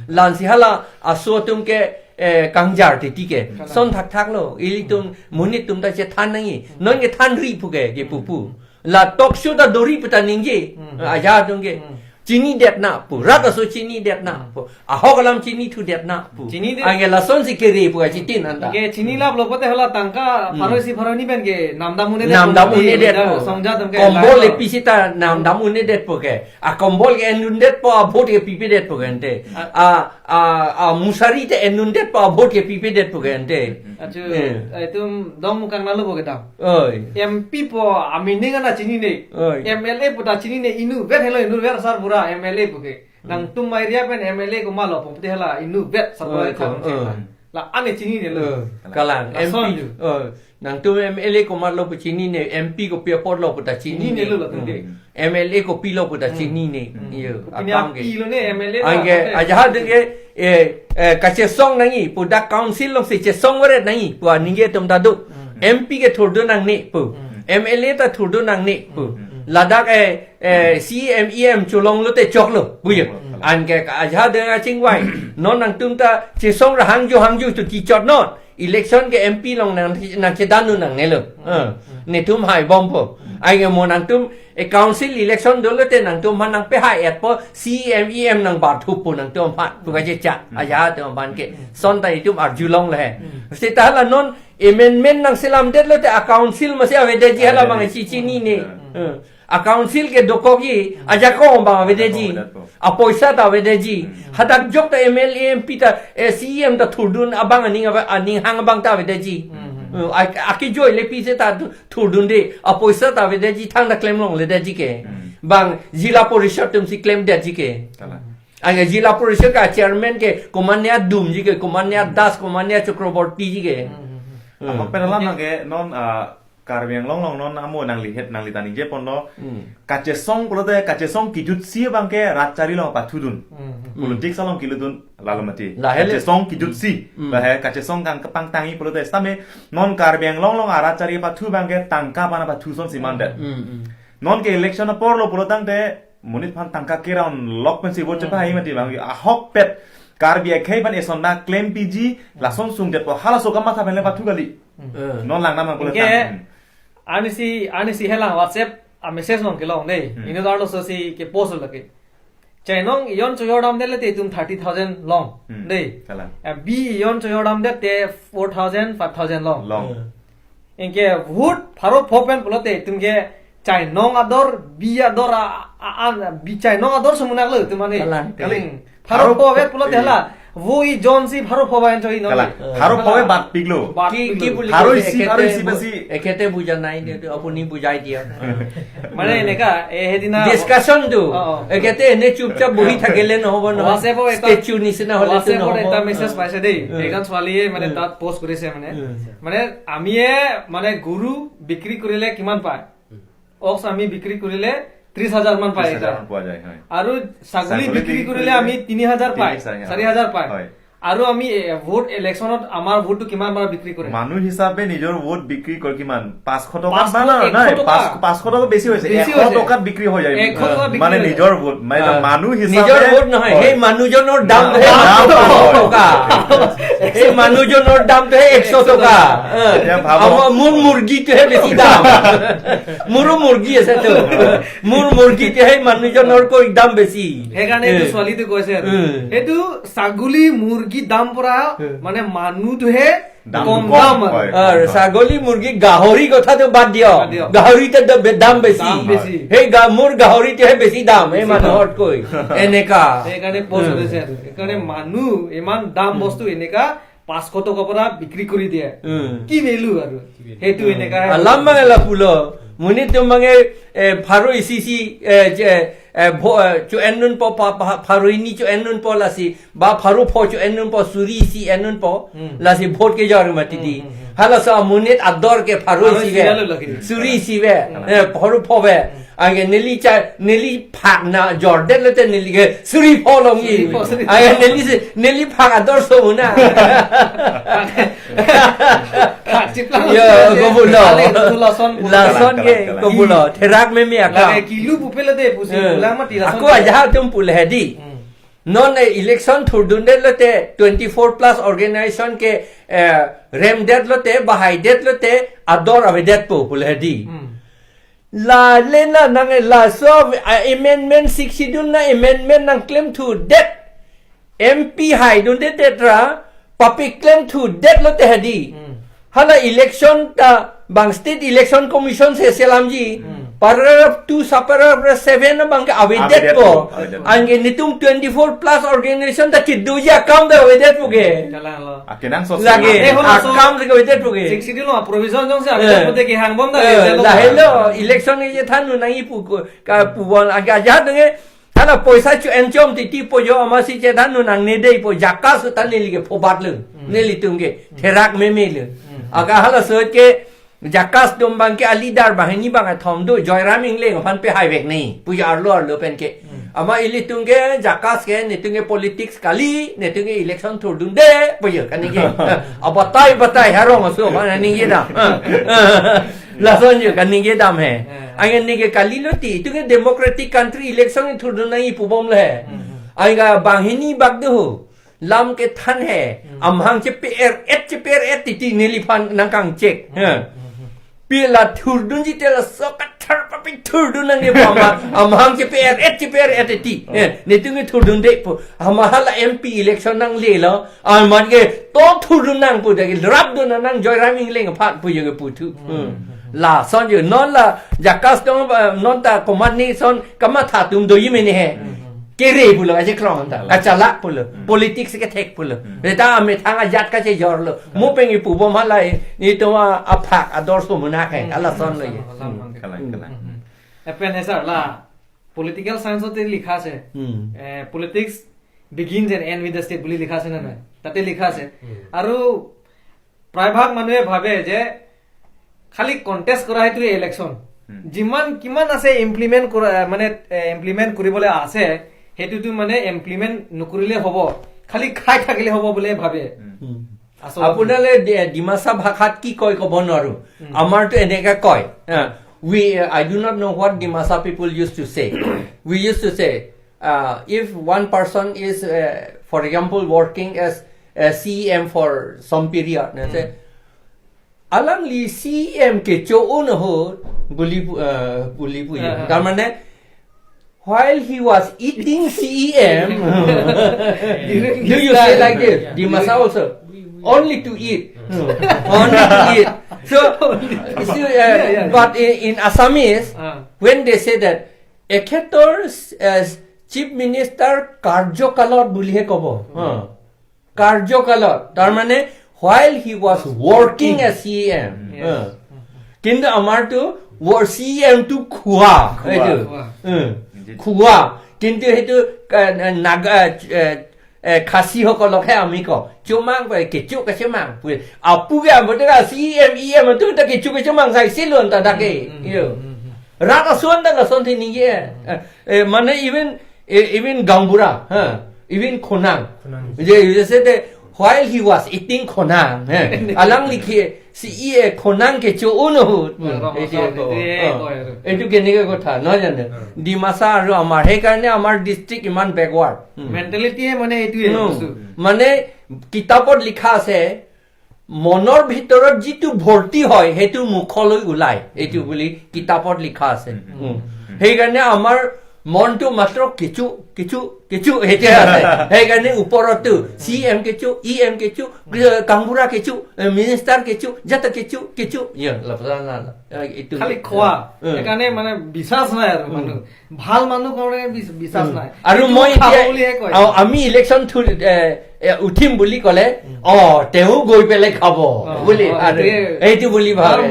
lan si hala aso tum ke kangjar te tike son thak thak lo ili tum munit tum ta che than nangi non ke than ri pu ke ke pu pu la tok shu ta dori pu ta ningje aja tum ke chini det na pu rata so chini det na pu a hokalam chini thu det na pu ange la son si ke ri pu chi tin anda ke chini la lo pote hola tangka pharosi pharoni ben ke namdam une namdam une det songja tum ke kombol le pisita namdam une det pu ke a kombol ke enun det po a vote ke pipe det pu ke ante a a a musari te enun det po a vote ke pipe det pu ke ante achu tum dom mukang na lo bo ke ta oi MP po ami ninga na chini ne MLA po ta chini ne inu bet hello inu bet sar pura MLA po ke nang tum area pen MLA ko malo pong te hela inu bet sar pura kha la ane chini ne lo kalang MP nang tum MLA ko malo po chini ne MP ko pia por lo po ta chini ne lo la tum de MLA ko pi lo po ta chini ne yo akam ke pi lo ne MLA ange aja de ke kache song nangi pu da council lo se che song ware nangi pu aninge tum da du MP ke thurdu nang ne pu MLA ta thurdu nang ne pu Ladakh CMEM chulong lo te chok lo bu ye an ke aja de a ching wai non nang tum ta che song ra hang ju tu ti chot non election ke MP long nang nang che danu nang ne lo ne tum hai bom po ai ge mo nang tum e council election do lo te nang tum han nang pe hai et po CMEM nang ba thu pu nang tum phat pu ka che cha aja te ban ke son tai tum ar julong le se ta la non amendment nang selam det lo te a council ma se ave de ji hala bang chi chi ni ne a council ke dokogi aja ko ba ave de ji a poisa ta ave de ji hadak jok ta MLA MP ta CM ta thurdun abang aning aning hang bang ta ave de ji aki joy le pise ta thurdun de a poisa ta ave de ji thang ta claim long le de ji ke bang zila parishad tum si claim de ji ke ange zila parishad ka chairman ke Komanya Dum ji ke Komanya Das Komanya Chakraborty ji ke ahok penalam nang ke non Karbi Anglong long non amo nang lihet nang litani je pon lo kache song polote kache song kijut si bang ke ratchari long pathudun politik salong kiludun lalomati kache song kijut si ba he kache song kang pang tangi polote stame non Karbi Anglong long arachari pathu bang ke tangka pana pathu son simande non ke election por lo polotang te munit phan tangka ke raun lok pen si vote pa hi mati bang ahok pet Karbi ekhei ban eson na claim PG lason sung det po hala so kama tha benle pathu gali non lang nam polote anisi anisi helang WhatsApp a message nong ke long nei inu darlo so si ke post lake chainong yon choyodam dele te tum 30000 long nei b yon choyodam de te 4000 5000 long long inke vote pharo phopen polote tum ke chainong ador b ador an b chainong ador sumunak lo tum mane pharo phovet polote hela वो ই জন সি ভারো ফবায়ন চই ন ভারো ফবে বাদ পিগলো কি কি বুলি ভারো সি ভারো সি বেছি একেতে বুজা নাই আপুনি বুজাই দিয়া মানে এনেকা এহেদিনা ডিসকাশন দু একেতে এনে চুপচাপ বহি থাকিলে নহব নহয় হোৱাটছএপৰ এটা স্টেচু নিচিনা হলে হোৱাটছএপৰ এটা মেছেজ পাইছে দেই এজন ছোৱালীয়ে মানে তাত পোষ্ট কৰিছে মানে মানে আমিয়ে মানে গৰু বিক্ৰী কৰিলে কিমান পায় অক্স আমি বিক্ৰী কৰিলে 30,000 মান পায় পোৱা যায় হয় আৰু ছাগলী বিক্ৰী কৰিলে আমি 3,000 পায় 4,000 পায় আৰু আমি ভোট ইলেকশ্যনত আমাৰ ভোটটো কিমান বাৰ বিক্ৰী কৰে? মানুহ হিচাপে নিজৰ ভোট বিক্ৰী কৰে কিমান? 500 টকা 500, বা নাই, 100 টকা। 500 টকা বেছি হৈছে, বেছি 100 হৈছে। টকাত বিক্ৰী হৈ যায়। 100 টকা বিক্ৰী মানে হৈ যায়। নিজৰ ভোট, মানে মানুহ হিচাপে নিজৰ ভোট নহয়, সেই মানুহজনৰ দামটোহে দাম 500 হয়। টকা। সেই মানুহজনৰ দামটোহে 100 টকা। এতিয়া ভাবক। মোৰ মুৰ্গীটোহে বেছি দাম। মোৰো মুৰ্গী আছেতো, মোৰ মুৰ্গীটোহে সেই মানুহজনৰকৈ দাম বেছি। সেইকাৰণে এইটো ছোৱালীটো কৈছে আৰু সেইটো ছাগলী মুৰ্গী দাম পৰা মানে মানুহটোহে দামটো কম কম দাম আৰু। হয়। আৰু ছাগলী মুৰ্গী গাহৰি কথাটো বাদ দিয়ক, বাদ দিয়ক। গাহৰিতে দাম বেছি। দাম বেছি। সেই মোৰ গাহৰিটোহে বেছি দাম এই মানুহতকৈ, এনেকা। সেইকাৰণে পষ্ট হৈছে আৰু সেইকাৰণে মানুহ ইমান দাম বস্তু এনেকা 500 টকাৰ পৰা বিক্ৰী কৰি দিয়ে, কি ভেলু আৰু সেইটো এনেকা। Alam mga lapulo, ngunit yung mga pharo isisi chu ennun po pharo ini chu ennun po lasi ba pharo pho chu ennun po suri si ennun po lasi bhot ke jar matiti hala sa munit ador ke pharo pharo isi isi ve lo lagi. suri si ve pharo pho ve ange neli cha neli phak na jordan le te neli ke suri pho long yi suri pho, suri pho. ange neli se neli phak ador so na Ya, kobulo. Lason ke kobulo. Terak me me aka. Kilo pupele pusi Aku aja tum pulhedi. Non election thurdunde lote 24 plus organization ke rem det lote bahai det lote ador avedet po pulhedi. La lena nang la so amendment 6 schedule na amendment nang claim to det MP hai dun det tetra papi claim to det lote hedi. Hala election ta bang state election commission se selamji paragraph 2 subparagraph 7 bang avedet po ange nitum 24 plus organization ta kidduja kam da avedet poge akenang so lage akam de avedet poge 6 schedule provision jong se avedet pote ke hangbom da la hello election ye thanu nai pu ka puwon aga ja nge hala poisa chu enchom ti ti po yo ama si che thanu nang ne dei po jakka su tan ne li ke phobat lu ne li tung ke therak me me lu aga hala search ke jakas dom bang ke alidar bahini bang thom do joyram ingle phan pe highway nei pu yar lo lo pen ke ama ili tung ke jakas ke ne tung ke politics kali ne tung ke election thurdun de pu yo kani ke abatai batai harong so man ni ye da la son yo kani ke dam he ange ni ke kali lo ti tung ke democratic country election thurdun nai pu bom le anga bahini bag do lam ke than he amhang che per et che per et ti ti neli phan nang kang check pi la thurdun ji te la so ka thar pa pi thurdun nang ge pa ma amhang che per et che per et ti ne tu nge thurdun de pu ama hala MP election nang le lo a man ge to thurdun nang pu de rap dun nang joy raming leng phat pu ye ge pu thu la son ju non la jakas dong non ta koman ni son kama tha tum do yi me ne he kere pulo aje krong ta achala pulo politics ke thek pulo eta ame thanga jat ka che jor lo mu pengi pu bom halai ni to a phak ador so muna khe ala son lo ye kala kala epen he sir la political science te likha আছে politics begins and end with the state বুলি লিখা আছে না নাই তাতে লিখা আছে। আৰু প্ৰায়ভাগ মানুহে ভাবে যে খালি কন্টেষ্ট কৰা সেইটোৱে ইলেকশ্যন, যিমান কিমান আছে ইমপ্লিমেণ্ট কৰা মানে ইমপ্লিমেণ্ট কৰিবলৈ আছে সেইটোতো মানে ইমপ্লিমেণ্ট নকৰিলে হ'ব, খালি খাই থাকিলে হ'ব বুলি ভাবে। আপোনালে ডিমাচা ভাষাত কি কয় ক'ব নোৱাৰো, আমাৰতো এনেকা কয়। We I do not know what Dimasa people used to say. We used to say if one person is for example working as a CM for some period, they say alang li CM ke choon ho buli buli pu তাৰ মানে while he was eating CEM, do you say like this? Dimasa also only to eat, only to eat. So, but in Assamese, when they say that ekhetor chief minister karjokalot bulihe kobo, karjokalot, tar mane while he was working as CEM, kintu amar to CEM to khuwa, খোৱা, কিন্তু সেইটো নাগা খাচীসকলকহে আমি কওঁ চুমাং কেঁচু কেঁচুমাং আপুকে C M E M কেঁচু কেঁচুমাং চাইছিলো তাকে ৰাত আছোন লাচন নিয়ে মানে ইভেন ইভেন গাঁওবুঢ়া হা ইভেন খোনাং যে While he was eating khonang, alang লিখি সি খনাং কেচু নহু। এইটো কেনেকে কথা নহয় জানো? ডিমাচা আৰু আমাৰ, সেইকাৰণে আমাৰ ডিষ্ট্ৰিক্ট ইমান বেকৱাৰ্ড। মেণ্টেলিটিয়ে মানে এইটোৱে। মানে কিতাপত লিখা আছে, মনৰ ভিতৰত যিটো ভৰ্তি হয় সেইটো মুখলৈ ওলায়, এইটো বুলি কিতাপত লিখা আছে। সেইকাৰণে আমাৰ মনটো মাত্ৰ কিছু কিছু কিছু সেইটোৱে আছে। সেইকাৰণে ওপৰতো চি এম কেচু, ই এম কেচু, কাংবুৰা কেচু, মিনিষ্টাৰ কেচু, যত কেচু কেচু। এইটো খালি খোৱা, সেইকাৰণে মানে বিশ্বাস নাই আৰু মানুহ ভাল মানুহ কাৰণে বিশ্বাস নাই। আৰু মই আমি ইলেকশ্যন উঠিম বুলি ক'লে অ তেওঁ গৈ পেলাই খাব বুলি, এইটো বুলি ভাবে,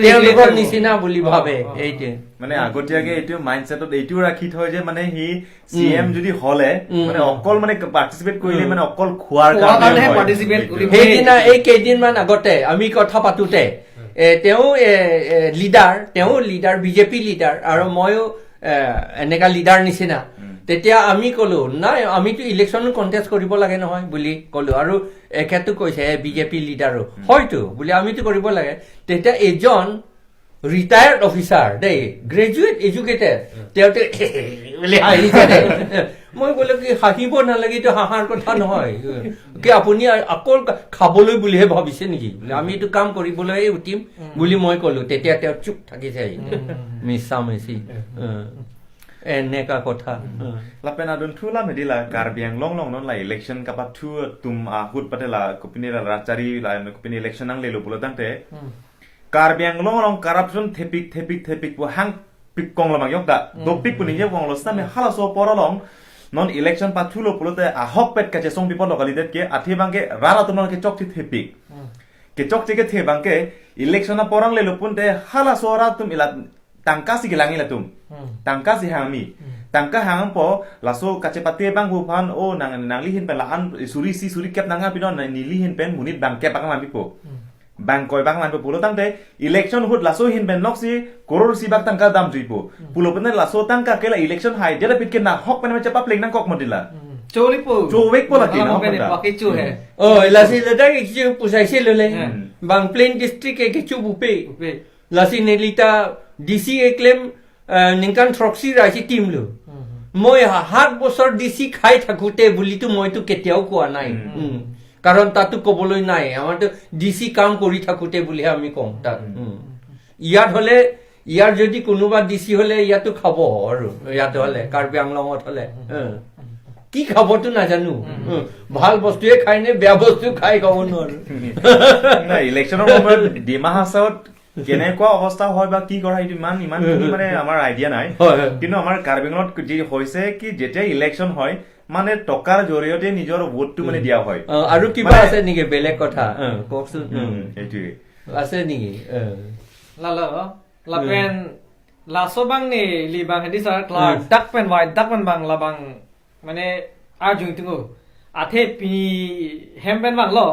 তেওঁলোকৰ নিচিনা বুলি ভাবে। এইটোৱে মানে আগতীয়াকে এইটো মাইণ্ডছেটত এইটোও ৰাখি থয় যে মানে সি চি এম যদি হলে মানে অকল মানে পাৰ্টিচিপেট কৰিলে মানে অকল খোৱাৰ কাৰণে পাৰ্টিচিপেট কৰিব। সেইদিনা এই কেইদিনমান আগতে আমি কথা পাতোতে তেওঁ লিডাৰ, তেওঁ লিডাৰ, বিজেপি লিডাৰ, আৰু ময়ো এনেকা লিডাৰ নিচিনা। তেতিয়া আমি ক'লো নাই আমিতো ইলেকশ্যনো কণ্টেষ্ট কৰিব লাগে নহয় বুলি ক'লো। আৰু এখেতো কৈছে বিজেপি লিডাৰো হয়তো বুলি আমিতো কৰিব লাগে। তেতিয়া এজন ৰিটায়াৰ্ড অফিচাৰ দেই, গ্ৰেজুৱেট এডুকেটেড, তেওঁতে বুলি হাঁহিছে দেই। মই ক'লো কি হাঁহিব নালাগে, এইটো হাঁহাৰ কথা নহয় কি আপুনি আকৌ খাবলৈ বুলিহে ভাবিছে নেকি, আমি এইটো কাম কৰিবলৈ উঠিম বুলি মই ক'লো। তেতিয়া তেওঁ চুপ থাকিছে, মিছা মিছি এনেকা কথা। Lapen adun thu la medila Karbi Anglong long non la election kapa thu tum ahut pate la kopini la rachari la kopini election ang lelo bulo tangte Karbi Anglong long corruption thepik thepik thepik po hang pik kong la mang yok da dopik puni je kong lo sta me hala so porolong non election pa thu lo pulo te ahok pet ka che song people lokali det ke athi bang ke rara tumon ke chok thi thepik ke chok che ke the bang ke election na porang lelo pun te hala so ra tum ila tangka si gelangi la tum tangka si hangmi tangka hang po laso kache pate bang hu phan o nang nang lihin pen la an suri si suri kep nanga pinon ni lihin pen munit bang kep bang man pipo bang koi bang man po pulo tangte election hut laso hin pen nok si koror si bak tangka dam juipo pulo pen laso tangka ke la election hai jela pit ke na hok pen ma chapa pleng nang kok modila choli po chowek po la ki na baki chu he o lasi lada ke chu pusai le bang plain district ke chu bupe lasi nelita DC claim নিংকান থ্ৰক্সি ৰাখি team লো। মই 7 বছৰ DC খাই থাকোতে বুলিতো মইতো কেতিয়াও কোৱা নাই, কাৰণ তাতো কবলৈ নাই, আমাৰতো ডিচি কাম কৰি থাকোতে বুলিহে আমি কওঁ তাত। ইয়াত হলে, ইয়াৰ যদি কোনোবা ডিচি হলে ইয়াতো খাব আৰু, ইয়াত হলে কাৰ্বি আংলঙত হলে কি খাবতো নাজানো, ভাল বস্তুৱে খায় নে বেয়া বস্তু খাই ক'ব নোৱাৰো। ইলেকশ্যনৰ সময়ত ডিমা হাছাওত কেনেকুৱা অৱস্থা হয় বা কি কৰা সেইটো ইমান ইমান মানে আমাৰ আইডিয়া নাই, কিন্তু আমাৰ কাৰ্বি আংলঙত যি হৈছে কি যেতিয়া ইলেকশ্যন হয় মানে টকাৰ জৰিয়তে নিজৰ ভোটটো মানে দিয়া হয়। আৰু কিবা আছে নেকি বেলেগ কথা কওকচোন? সেইটোৱে আছে নেকি? লাপেন লাso bang ni li bang hedi sar kla dak pen wai dak pen bang la bang মানে আর Jung tungu athe pi hem pen bang lo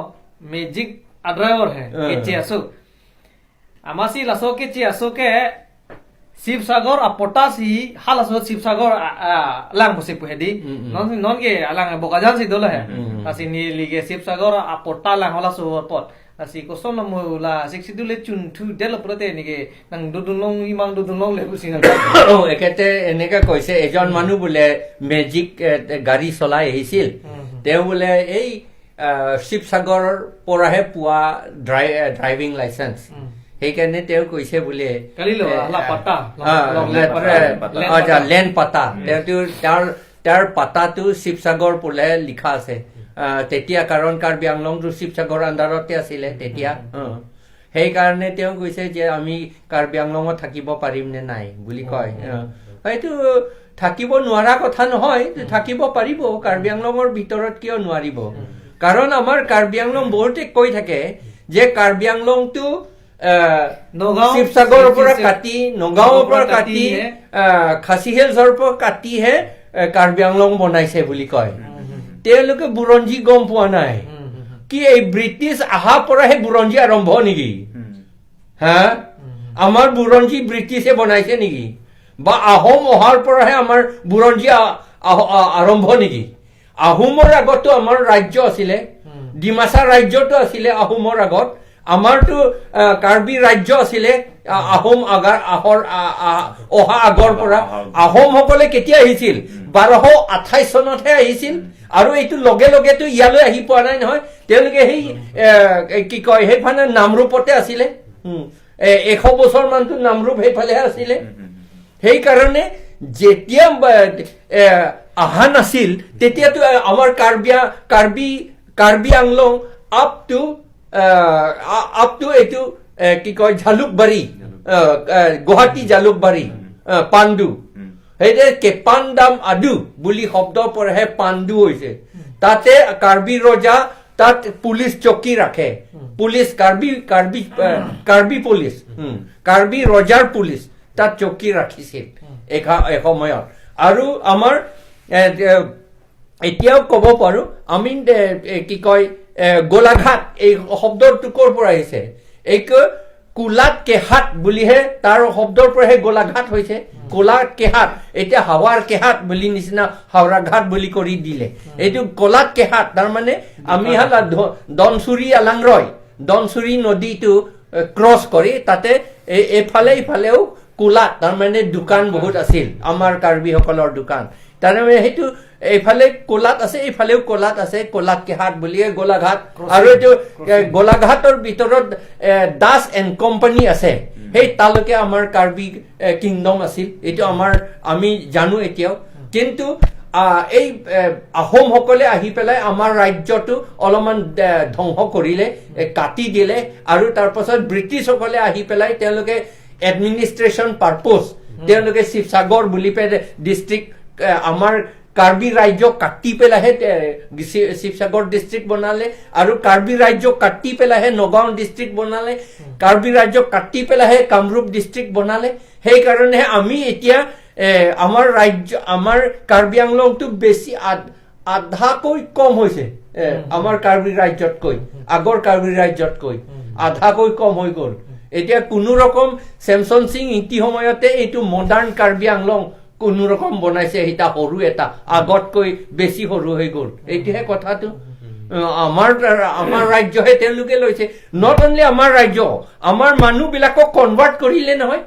magic driver হে কেচি asu amasi laso ke chi aso ke Sibsagar a potasi halaso Sibsagar lang bose puhedi non non ke alang Bokajan si dole he asi ni lige Sibsagar a pota lang halaso pot asi kosom lo la six dule chun thu del prote ni ke nang dudulong imang dudulong le busi nang o ekete eneka koise ejon manu bole magic gari চলাই আহিছিল, তেওঁ বোলে এই শিৱসাগৰৰ পৰাহে পোৱা driving licence, সেইকাৰণে তেওঁ কৈছে বোলে লেণ্ড পাতা, তেওঁতো তেওঁৰ পাতাটো শিৱসাগৰ বোলে লিখা আছে তেতিয়া, কাৰণ কাৰ্বি আংলংটো শিৱসাগৰ আণ্ডাৰতে আছিলে তেতিয়া, সেইকাৰণে তেওঁ কৈছে যে আমি কাৰ্বি আংলঙত থাকিব পাৰিম নে নাই বুলি কয়। সেইটো থাকিব নোৱাৰা কথা নহয়, থাকিব পাৰিব কাৰ্বি আংলঙৰ ভিতৰত, কিয় নোৱাৰিব? কাৰণ আমাৰ কাৰ্বি আংলং বহুতে কৈ থাকে যে কাৰ্বি আংলংটো শিৱসাগৰৰ পৰা কাটি, নগাঁৱৰ পৰা কাটি, খাচী হিলছৰ পৰা কাটিহে কাৰ্বি আংলং বনাইছে বুলি কয়। তেওঁলোকে বুৰঞ্জী গম পোৱা নাই কি এই ব্ৰিটিছ অহাৰ পৰাহে বুৰঞ্জী আৰম্ভ নেকি? হা, আমাৰ বুৰঞ্জী ব্ৰিটিছে বনাইছে নেকি? বা আহোম অহাৰ পৰাহে আমাৰ বুৰঞ্জী আৰম্ভ নেকি? আহোমৰ আগতো আমাৰ ৰাজ্য আছিলে, ডিমাচা ৰাজ্যটো আছিলে আহোমৰ আগত, আমাৰতো কাৰ্বি ৰাজ্য আছিলে আহোম আগাৰ আহৰ অহা আগৰ পৰা। আহোমসকলে কেতিয়া আহিছিল? 1228 চনতহে আহিছিল। আৰু এইটো লগে লগেতো ইয়ালৈ আহি পোৱা নাই নহয়, তেওঁলোকে সেই কি কয় সেইফালে নামৰূপতে আছিলে। 100 বছৰ মানটো নামৰূপ সেইফালেহে আছিলে। সেইকাৰণে যেতিয়া অহা নাছিল তেতিয়াতো আমাৰ কাৰ্বি আংলং আপ টু এইটো কি কয় জালুকবাৰী, গুৱাহাটী জালুকবাৰী, পাণ্ডু, সেইটোৱে কেপানদাম আদু বুলি শব্দৰ পৰাহে পাণ্ডু হৈছে। তাতে কাৰ্বি ৰজা তাত পুলিচ চকী ৰাখে, পুলিচ কাৰ্বি কাৰ্বি কাৰ্বি পুলিচ, কাৰ্বি ৰজাৰ পুলিচ তাত চকী ৰাখিছিল এসময়ত। আৰু আমাৰ এতিয়াও ক'ব পাৰো আমি কি কয় গোলাঘাট এই শব্দটো ক'ৰ পৰা আহিছে? এই কোলাত কেহাট বুলিহে তাৰ শব্দৰ পৰাহে গোলাঘাট হৈছে। কোলাত কেহাট, এতিয়া হাৱাৰ কেহাট বুলি নিচিনা হাওৰাঘাট বুলি কৰি দিলে। এইটো কোলাত কেহাট, তাৰমানে আমি হালা দনচুৰি আলাংৰয়, দনচুৰি নদীটো ক্ৰছ কৰি তাতে এইফালে ইফালেও কোলাত তাৰমানে দোকান বহুত আছিল আমাৰ কাৰ্বিসকলৰ দোকান। তাৰমানে সেইটো এইফালে কোলাত আছে, এইফালেও কোলাত আছে, কোলাত কেহাট বুলিয়ে গোলাঘাট। আৰু এইটো গোলাঘাটৰ ভিতৰত দাস এণ্ড কোম্পানী আছে, সেই তালৈকে আমাৰ কাৰ্বি কিংডম আছিল। এইটো আমি জানো এতিয়াও। কিন্তু এই আহোমসকলে আহি পেলাই আমাৰ ৰাজ্যটো অলপমান ধ্বংস কৰিলে, কাটি দিলে। আৰু তাৰপাছত ব্ৰিটিছসকলে আহি পেলাই তেওঁলোকে এডমিনিষ্ট্ৰেশ্যন পাৰ্পজ তেওঁলোকে শিৱসাগৰ বুলি পেলাই ডিষ্ট্ৰিক্ট, আমাৰ কাৰ্বি ৰাজ্য কাটি পেলাইহে শিৱসাগৰ ডিষ্ট্ৰিক্ট বনালে। আৰু কাৰ্বি ৰাজ্য কাটি পেলাইহে নগাঁও ডিষ্ট্ৰিক্ট বনালে, কাৰ্বি ৰাজ্য কাটি পেলাইহে কামৰূপ ডিষ্ট্ৰিক্ট বনালে। সেইকাৰণেহে আমি এতিয়া আমাৰ ৰাজ্য, আমাৰ কাৰ্বি আংলংটো বেছি আধাকৈ কম হৈছে আমাৰ কাৰ্বি ৰাজ্যতকৈ, আগৰ কাৰ্বি ৰাজ্যতকৈ আধাকৈ কম হৈ গ'ল। এতিয়া কোনো ৰকম চেমচন সিং ইতি সময়তে এইটো মডাৰ্ণ কাৰ্বি আংলং কোনো ৰকম বনাইছে, সেইটা সৰু এটা আগতকৈ বেছি সৰু হৈ গ'ল। এইটোহে কথাটো। আমাৰ ৰাজ্যহে তেওঁলোকে লৈছে। Not only আমাৰ ৰাজ্য, আমাৰ মানুহবিলাকক কনভাৰ্ট কৰিলে নহয়,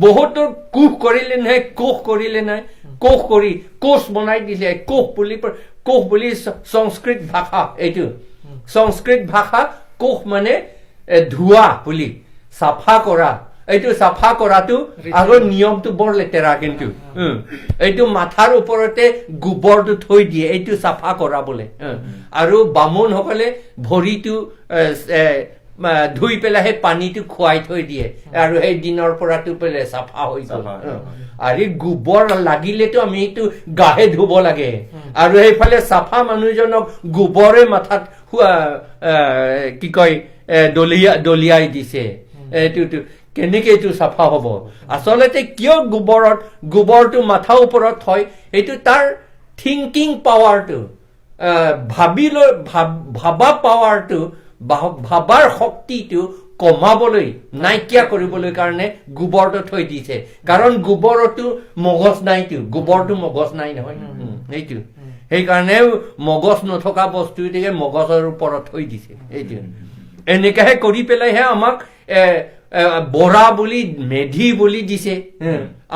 বহুতৰ কোষ কৰিলে নহয়, কোষ কৰিলে নহয়, কোষ কৰি কোষ বনাই দিলে। কোষ বুলি সংস্কৃত ভাষা, এইটো সংস্কৃত ভাষা। কোষ মানে ধোৱা বুলি, চাফা কৰা। এইটো চাফা কৰাটো আগৰ নিয়মটো বৰ লেতেৰা কিন্তু। এইটো মাথাৰ ওপৰতে গোবৰটো থৈ দিয়ে, এইটো চাফা কৰা বোলে। আৰু বামুণসকলে ভৰিটো ধুই পেলাই সেই পানীটো খুৱাই থৈ দিয়ে, আৰু সেই দিনৰ পৰাটো পেলাই চাফা হৈ গ'ল। আৰু গোবৰ লাগিলেতো আমি এইটো গাহে ধুব লাগে, আৰু সেইফালে চাফা মানুহজনক গোবৰে মাথাত কি কয় দলিয়াই দিছে। এইটো কেনেকে এইটো চাফা হ'ব? আচলতে কিয় গোবৰটো মাথা ওপৰত থয়? এইটো তাৰ থিংকিং পাৱাৰটো, ভাবি লৈ ভাবা পাৱাৰটো, ভাবাৰ শক্তিটো কমাবলৈ, নাইকিয়া কৰিবলৈ কাৰণে গোবৰটো থৈ দিছে। কাৰণ গোবৰতো মগজ নাইতো, গোবৰটো মগজ নাই নহয়, সেইটো সেইকাৰণে মগজ নথকা বস্তুটোকে মগজৰ ওপৰত থৈ দিছে। এইটো এনেকেহে কৰি পেলাইহে আমাক বৰা বুলি, মেধি বুলি দিছে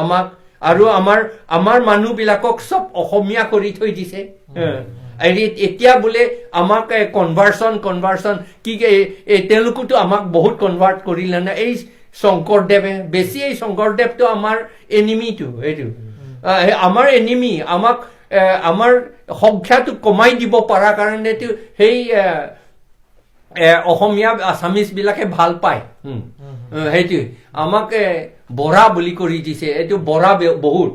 আমাক। আৰু আমাৰ মানুহবিলাকক চব অসমীয়া কৰি থৈ দিছে। এতিয়া বোলে আমাক কনভাৰ্চন কি, তেওঁলোকোতো আমাক বহুত কনভাৰ্ট কৰিলে নে। এই শংকৰদেৱে বেছি, এই শংকৰদেৱটো আমাৰ এনিমিটো, এইটো আমাৰ এনিমি। আমাক আমাৰ সংখ্যাটো কমাই দিব পৰাৰ কাৰণেতো সেই অসমীয়া আছামিজ বিলাকে ভাল পায়। সেইটোৱে আমাক বৰা বুলি কৰি দিছে। এইটো বৰা বহুত।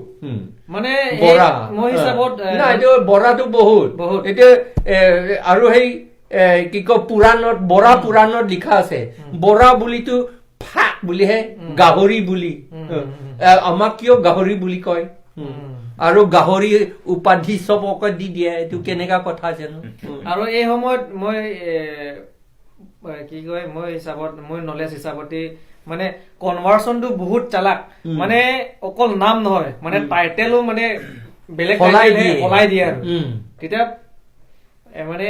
মানে বৰা মোৰ হিচাপত না, এইটো বৰাটো বহুত। বহুত। এতিয়া আৰু সেই কি কয় পুৰাণত, বৰা পুৰাণত লিখা আছে, বৰা বুলিতো ফাক বুলিহে, গাহৰি বুলি। আমাক কিয় গাহৰি বুলি কয়? আৰু গাহৰি উপাধি চবকে দি দিয়ে, এইটো কেনেকা কথা জানো? আৰু এই সময়ত মই কি কয়, মই হিচাপত, মই নলেজ হিচাপতে মানে কনভাৰ্চনটো বহুত চালাক। মানে অকল নাম নহয়, মানে টাইটেলো মানে বেলেগ সলাই title হে দিয়ে। সলাই দিয়ে। আৰু তেতিয়া মানে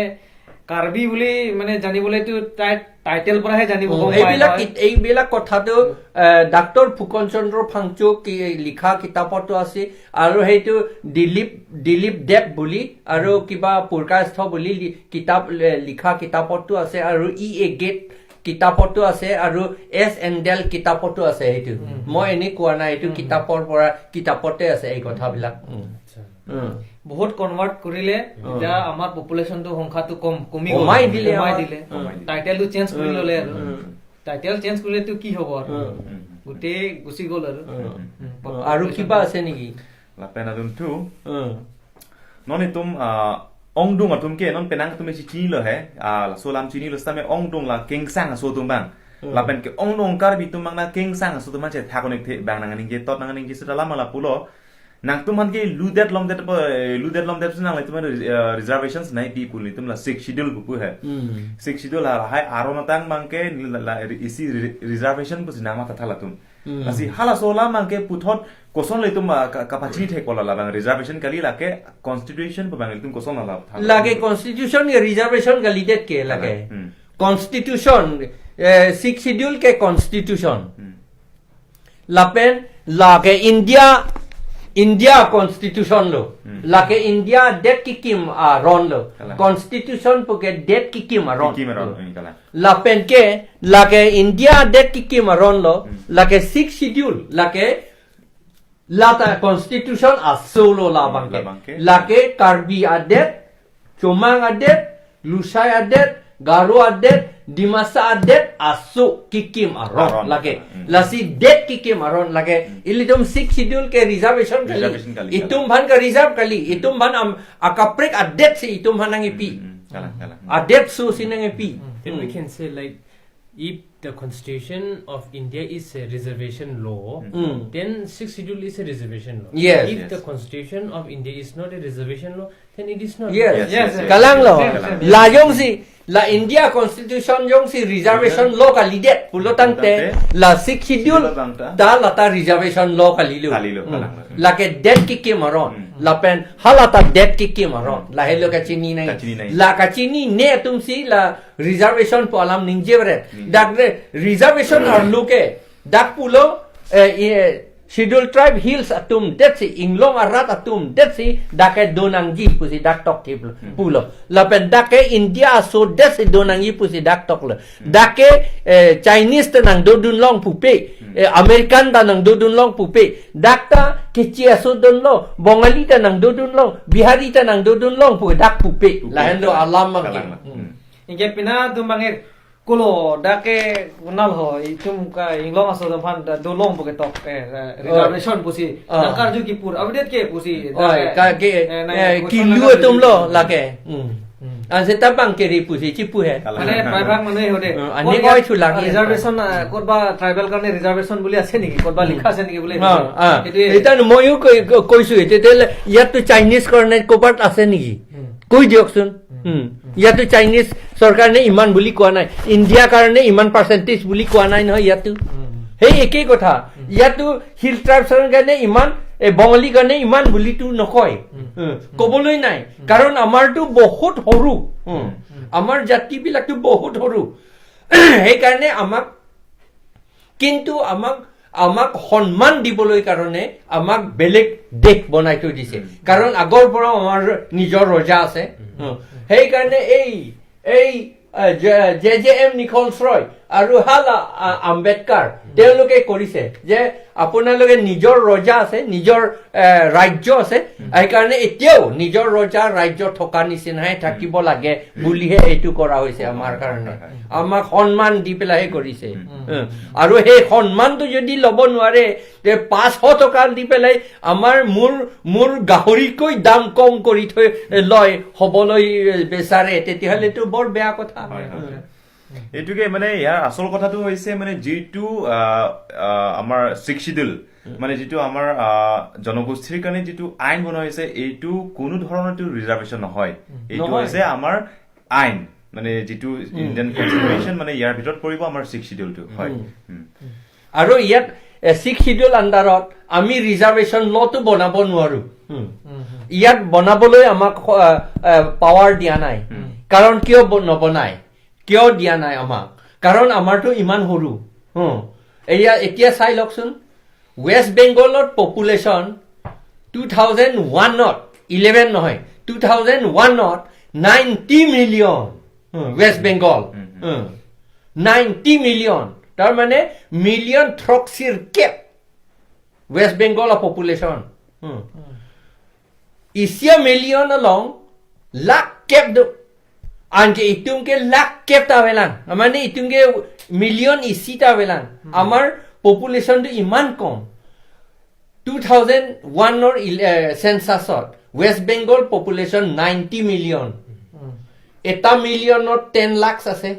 কাৰ্বি বুলি মানে জানিবলৈতো তাই টাইটেল পৰাহে জানিব গম পায়। এইবিলাক কথাটো ডাক্তৰ ফুকন চন্দ্ৰ ফাংচুক লিখা কিতাপতো আছে, আৰু সেইটো দিলীপ দেৱ বুলি আৰু কিবা পুৰকায়স্থ বুলি কিতাপ লিখা কিতাপতো আছে, আৰু ই এ গেট কিতাপতো আছে, আৰু এছ এণ্ডেল কিতাপতো আছে। সেইটো মই এনেই কোৱা নাই, এইটো কিতাপৰ পৰা কিতাপতে আছে এই কথাবিলাক। বহুত কনভাৰ্ট কৰিলে এতিয়া আমাৰ পপুলেশ্যনটো সংখ্যাটো কমি গ'ল। কমাই দিলে, কমাই দিলে, টাইটেলটো চেঞ্জ কৰি ল'লে, আৰু টাইটেল চেঞ্জ কৰিলেতো কি হ'ব, আৰু গোটেই গুচি গ'ল। আৰু আৰু কিবা আছে নেকি? লাপেনাদুনটো ননে তুম ong dung atum ke non penang tum si chini lo he a so lam chini lo same ong dung la keng sang so tum bang la pen ke ong dung kar bi tum bang na keng sang so tum che tha konek the bang nang ning je tot nang ning je sa la ma la pulo nang tum han ke lu det lom det lu det lom det nang le tum reservations nai pi pul tum la six schedule pu pu he six schedule la hai aron tang bang ke la isi reservation pu na ma tha la tum asi hala so la mang ke puthot koson le tum kapachini the kola la bang reservation kali la ke constitution pa bang tum koson la lage constitution ke reservation kali det ke lage constitution six schedule ke constitution lapen la ke India constitution lo la ke India det ki kim a ron lo constitution pu ke det ki kim a ron la pen ke la ke India det ki kim a ron lo la ke six schedule la ke lata constitution a solo la bangke la ke Karbi adet, Chomang adet, Lusai adet, Garo adet, Dimasa adet aso kikim aron lage lasi det kikim aron lage ilitum six schedule ke reservation kali itum bhan ka reserve kali itum bhan am akaprek adet si itum bhan angi pi adet su sinangi pi. Then we can say like if the constitution of India is a reservation law, then sixth schedule is a reservation law. Yes. If the constitution of India is not a reservation law, then it is not. Yes. Yes. Kalang law. La yong si la India constitution yong si reservation law kali det pulotan te la sixth schedule ta la ta reservation law kali lo. La ke det ki ki maron. La pen halata det ki ki maron. La hello ka chini nai. La ka chini ne tum si la reservation po alam ningje dak reservation ar luke dak pulo schedule tribe hills atum det si inglong arat atum det si dake donangji pusi dak tok thip pulo la pen dake India so det si donangji pusi dak tok lo dake Chinese ta nang dodun long pupe American ta nang dodun long pupe dak ta kechia so don lo Bongali ta nang dodun long Bihari ta nang dodun long pu dak pupe la hendo alam mang inge pina tum bangir kulo dake kunal ho itum ka inglong aso phan dolong poke tok reservation pusi nakar ju ki pur update ke pusi oi ka ke ki lu tum lo lage an se tabang ke ri pusi chi pu he মানে প্ৰায়ভাগ মানুহে হদে ani koi chu lagi reservation কৰবা tribal কাৰণে reservation বুলি আছে নেকি, কৰবা লিখা আছে নেকি বুলি। এটা ময়ো কৈছো তেতিয়াহ'লে ইয়াততো চাইনিজ কাৰণে ক'ৰবাত আছে নেকি কৈ দিয়কচোন। ইয়াতো চাইনিজ চৰকাৰে ইমান বুলি কোৱা নাই, ইণ্ডিয়াৰ কাৰণে ইমান পাৰ্চেণ্টেজ বুলি কোৱা নাই নহয়। ইয়াতো সেই একেই কথা, ইয়াতো হিল ট্ৰাইবছৰ কাৰণে ইমান, বঙালীৰ কাৰণে ইমান বুলিতো নকয়, ক'বলৈ নাই, কাৰণ আমাৰতো বহুত সৰু, আমাৰ জাতিবিলাকতো বহুত সৰু, সেইকাৰণে আমাক কিন্তু আমাক সন্মান দিবলৈ কাৰণে আমাক বেলেগ দেশ বনাই থৈ দিছে, কাৰণ আগৰ পৰাও আমাৰ নিজৰ ৰজা আছে। সেইকাৰণে এই এই জে জে এম নিকলছ ৰয় আৰু হাল আম্বেদকাৰ তেওঁলোকে কৰিছে যে আপোনালোকে নিজৰ ৰজা আছে, নিজৰ ৰাজ্য আছে, সেইকাৰণে এতিয়াও নিজৰ ৰজা ৰাজ্য থকা নিচিনাহে থাকিব লাগে বুলিহে এইটো কৰা হৈছে আমাৰ কাৰণে, আমাক সন্মান দি পেলাইহে কৰিছে। আৰু সেই সন্মানটো যদি ল'ব নোৱাৰে তে 500 টকা দি পেলাই আমাৰ মোৰ গাহৰিতকৈ দাম কম কৰি থৈ লয় হ'বলৈ বিচাৰে, তেতিয়াহ'লেতো বৰ বেয়া কথা। এইটোকে মানে ইয়াৰ আচল কথাটো হৈছে মানে যিটো আমাৰ ছিক্স শিডিউল মানে যিটো আমাৰ জনগোষ্ঠীৰ কাৰণে যিটো আইন বনোৱা হৈছে, এইটো কোনো ধৰণৰ ৰিজাৰ্ভেশ্যন নহয়, এইটো হৈছে আমাৰ আইন, মানে যিটো ইণ্ডিয়ান কনষ্টিটিউশ্যন মানে ইয়াৰ ভিতৰত পৰিব আমাৰ ছিক্স শিডিউলটো হয়। আৰু ইয়াত ছিক্স শিডিউল আণ্ডাৰত আমি ৰিজাৰ্ভেশ্যন লটো বনাব নোৱাৰো, ইয়াত বনাবলৈ আমাক পাৱাৰ দিয়া নাই, কাৰণ কিয় নবনায়, কিয় দিয়া নাই আমাক? কাৰণ আমাৰতো ইমান সৰু। এয়া এতিয়া চাই লওকচোন, ৱেষ্ট বেংগলত পপুলেশ্যন 2001ত, 11 নহয়, 2001ত 90 million, West Bengal 90 million, তাৰমানে মিলিয়ন থ্ৰক্সিৰ কেপ ৱেষ্ট বেংগলৰ পপুলেশ্যন। ইচিয়া মিলিয়ন along lakh Cape আনকি ইতুমকে লাখ কেপ তাবেলাং, মানে ইতুমকে মিলিয়ন ইচি তাবেলাং। আমাৰ পপুলেশ্যনটো ইমান কম। 2001ৰ চেঞ্চাছত ৱেষ্ট বেংগল পপুলেশ্যন 90 মিলিয়ন, এটা মিলিয়নত 10 লাখ আছে।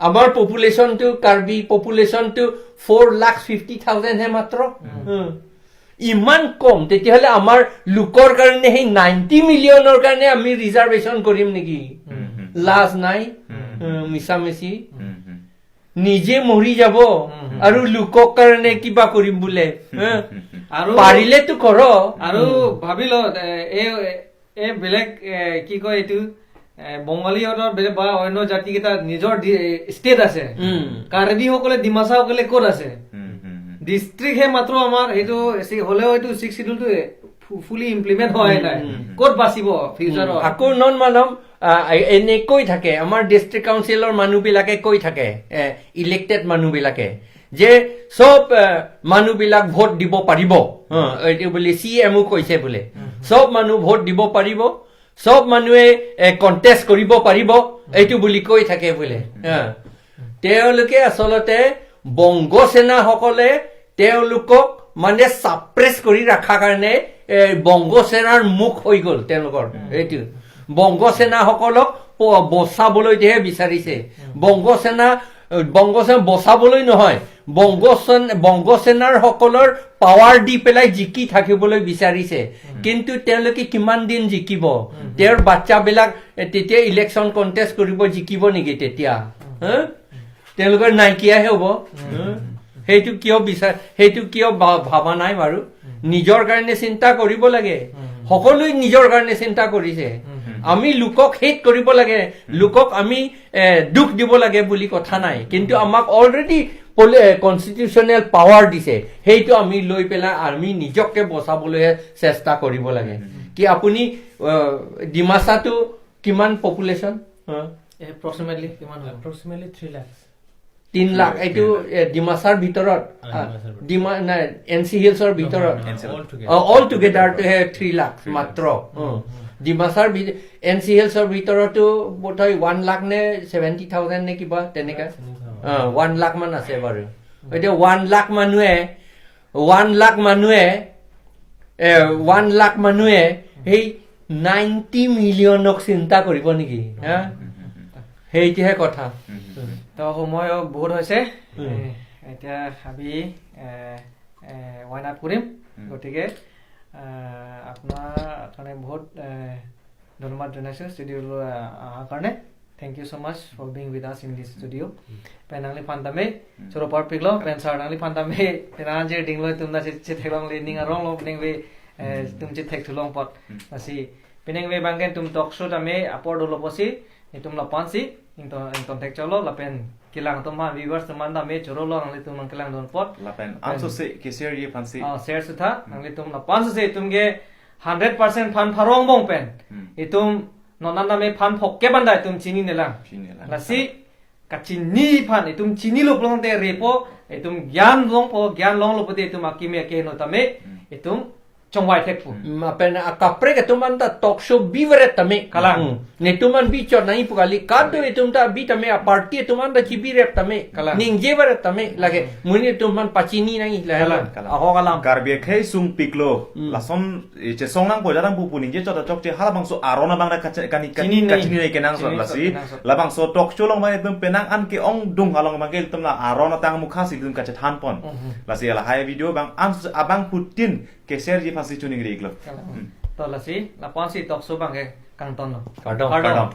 আমাৰ পপুলেশ্যনটো, কাৰ্বি পপুলেশ্যনটো 4,50,000হে মাত্ৰ, ইমান কম। তেতিয়াহ'লে আমাৰ লোকৰ কাৰণে, সেই 90 মিলিয়নৰ কাৰণে আমি ৰিজাৰ্ভেশ্যন কৰিম নেকি? লাজ নাই মিছামিছি? নিজে মৰি যাব আৰু লোকক কাৰণে কিবা কৰিম বোলে। আৰু পাৰিলেতো কৰ। আৰু ভাবি ল, এই বেলেগ কি কয় এইটো, বঙালীহঁতৰ বেলেগ বা অন্য জাতিকেইটা নিজৰ ষ্টেট আছে, কাৰ্বিসকলে, ডিমাচাসকলে ক'ত আছে? ডিষ্ট্ৰিক্টহে মাত্ৰ আমাৰ সেইটো হ'লেও এইটো ছিক্স চিডিউলটো ফুলি ইমপ্লিমেণ্ট হোৱাই নাই, ক'ত বাচিব ফিউচাৰত? আকৌ নন মানম এনে কৈ থাকে, আমাৰ ডিষ্ট্ৰিক্ট কাউন্সিলৰ মানুহবিলাকে কৈ থাকে, ইলেক্টেড মানুহবিলাকে, যে চব মানুহবিলাক ভোট দিব পাৰিব, এইটো বুলি চি এমো কৈছে বোলে, চব মানুহ ভোট দিব পাৰিব, চব মানুহে কণ্টেষ্ট কৰিব পাৰিব, এইটো বুলি কৈ থাকে বোলে। তেওঁলোকে আচলতে বংগসেনাসকলে তেওঁলোকক মানে চাপ্ৰেছ কৰি ৰখাৰ কাৰণে বংগসেনাৰ মুখ হৈ গ'ল তেওঁলোকৰ। এইটো বংগসেনাসকলক বচাবলৈহে বিচাৰিছে। বংগসেনা বচাবলৈ নহয়, বংগসেনাৰ সকলৰ পাৱাৰ দি পেলাই জিকি থাকিবলৈ বিচাৰিছে। কিন্তু তেওঁলোকে কিমান দিন জিকিব? তেওঁৰ বাচ্চাবিলাক তেতিয়া ইলেকশ্যন কণ্টেষ্ট কৰিব, জিকিব নেকি তেতিয়া? হা? তেওঁলোকৰ নাইকিয়াহে হ'ব। সেইটো কিয় বিচাৰ, সেইটো কিয় ভাবা নাই বাৰু? নিজৰ কাৰণে চিন্তা কৰিব লাগে। সকলোৱে নিজৰ কাৰণে চিন্তা কৰিছে। আমি লোকক হেট কৰিব লাগে, লোকক আমি দুখ দিব লাগে বুলি কথা নাই, কিন্তু আমাক অলৰেডি কনষ্টিটিউচনেল পাৱাৰ দিছে, সেইটো আমি লৈ পেলাই আমি নিজকে বচাবলৈহে চেষ্টা কৰিব লাগে। কি আপুনি ডিমাচাটো কিমান পপুলেশ্যন? এপ্ৰক্সিমেটলি কিমান হয়? Approximately 3 lakhs. 3 lakh. এইটো ডিমাচাৰ ভিতৰত, ডিমা নাই, এন চি হিলছৰ ভিতৰত অল টুগেডাৰটোহে 3 লাখ মাত্ৰ। ডিমাচাৰ এন চি হিলছৰ ভিতৰতো বোধহয় 1 লাখ নে 70,000 নে কিবা তেনেকা, 1 লাখ মান আছে বাৰু। এতিয়া 1 লাখ মানুহে, 1 লাখ মানুহে, 1 লাখ মানুহে সেই 90 মিলিয়নক চিন্তা কৰিব নেকি? হা, সেইটোহে কথা। তো সময়ো বহুত হৈছে, এতিয়া আমি ৱাইণ্ড আপ কৰিম। গতিকে আপোনাৰ কাৰণে বহুত ধন্যবাদ জনাইছোঁ ষ্টুডিঅ'লৈ অহাৰ কাৰণে। Thank you so much for being with us in this studio. Pen nangli phantame choro par piglo pen sar nangli phantame pen je dinglo tumna che che thelong le ning arong lo ning we tum che thek thulong pot asi peneng we bangken tum talk show tame apor dolo posi tum la pansi into into tek cholo la pen kilang tum ma viewers tum man dame choro lo nangli tum kilang don pot la pen anso se ke share ye phansi share sutha nangli tum la pansi se tum ge 100% phan pharong bong pen itum nonan dame phan phok ke bandai tum chini nelang lasi kachini phan itum chini lo plong te repo itum gyan long po gyan long lo pote itum akime ke no tame itum chongwai thek pu pen akapre ke tuman ta talk show bivre tame kalang ne tuman bi chot nai pukali ka to itum ta bi tame a party tuman ta chibi rep tame kalang ningje bare tame lage muni tuman pachini nai la aho kalam karbe khe sung piklo lason che songnang po jadang pu ningje chot chok che halabang so arona bang na kani kachini nei kenang so lasi labang so talk show long ma tum penang an ke ong dung halong ma ke tum la arona tang mukha si tum ka che than pon lasi la hai video bang an abang putin ke share ji phasi tuning ri iklo to lasi la pansi talk show bang ke kangton lo kardong kardong.